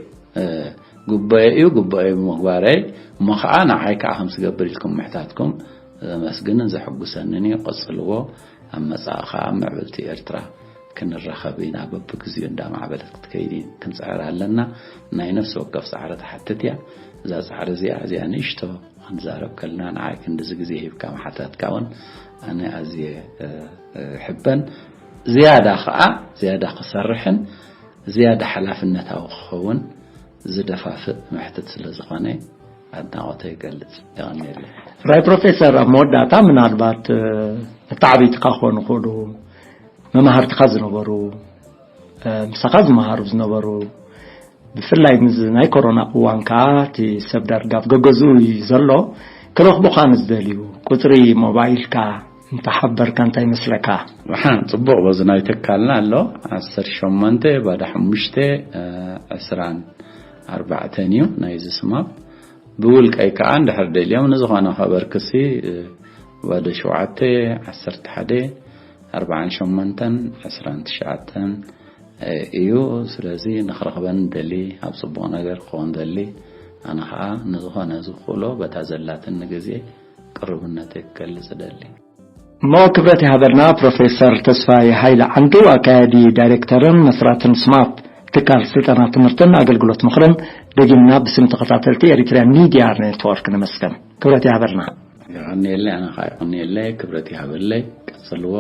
ግቡእ እዩ፣ ግቡእ እዩ ምግባረይ። እሞ ኸዓ ንዓይ ከዓ ከም ዝገብር ኢልኩም ምሕታትኩም ዘመስግንን ዘሐጉሰንን እዩ። ቀጽልዎ። ኣብ መጻኢ ኸዓ ኣብ ምዕብልቲ ኤርትራ ክንራኸብ ኢና። በብግዚኡ እንዳማዕበለት ክትከይድ ክንጽዕር ኣለና። ናይ ነፍሲ ወከፍ ጻዕሪ ትሓትት እያ። እዛ ጻዕሪ እዚኣ፣ እዚኣ ንእሽቶ ክንዛረብ ከለና ንዓይ ክንድዚ ግዜ ሂብካ ምሓታትካ እውን ኣነ ኣዝየ ሕበን። ዝያዳ ኸዓ ዝያዳ ክሰርሕን ዝያዳ ሓላፍነታዊ ክኸውን ዝደፋፍእ መሕትት ስለ ዝኾነ ኣድናቖተይ ይገልጽ። የቐንየለይ። ራይ ፕሮፌሰር፣ ኣብ መወዳእታ ምናልባት መተዓብይትኻ ክኾኑ ይኽእሉ፣ መማህርትኻ ዝነበሩ፣ ምሳኻ ዝመሃሩ ዝነበሩ፣ ብፍላይ ምስ ናይ ኮሮና እዋን ከኣ እቲ ሰብ ዳርጋ ኣብ ገገዝኡ እዩ ዘሎ፣ ክረኽቡኻ ንዝደልዩ ቁጽሪ ሞባይልካ እንተሓበርካ እንታይ ይመስለካ? ደሓን፣ ጽቡቕ። በዚ ናይ ትካልና ኣሎ፣ ዓሰርተ ሸሞንተ ባዳ ሓሙሽተ ዕስራን ኣርባዕተን እዩ ናይዚ ስማፕ። ብውልቀይ ከኣ እንድሕር ደልዮም ንዝኾነ ከበርክሲ ባዶ ሸውዓተ ዓሰርተ ሓደ ኣርባዓን ሸሞንተን ዕስራን ትሽዓተን እዩ። ስለዚ ንኽረኽበን ደሊ፣ ኣብ ጽቡቕ ነገር ክኸውን ደሊ፣ ኣነ ኸኣ ንዝኾነ ዝኽእሎ በታ ዘላትኒ ግዜ ቅሩብነተይ ክገልጽ እደሊ። እሞ ክብረት ይሃበልና ፕሮፌሰር ተስፋይ ሃይለ ዓንዱ፣ ኣካያዲ ዳይሬክተርን መስራትን ስማፕ ትካል ስልጠና ትምህርትን ኣገልግሎት ምኽርን፣ ደጊምና ብስም ተኸታተልቲ ኤሪትሪያን ሚድያ ኔትወርክ ነመስግን። ክብረት ይሃበልና። የቐንየለይ፣ ኣነ ኸኣ የቐንየለይ። ክብረት ይሃበለይ። ቀጽልዎ።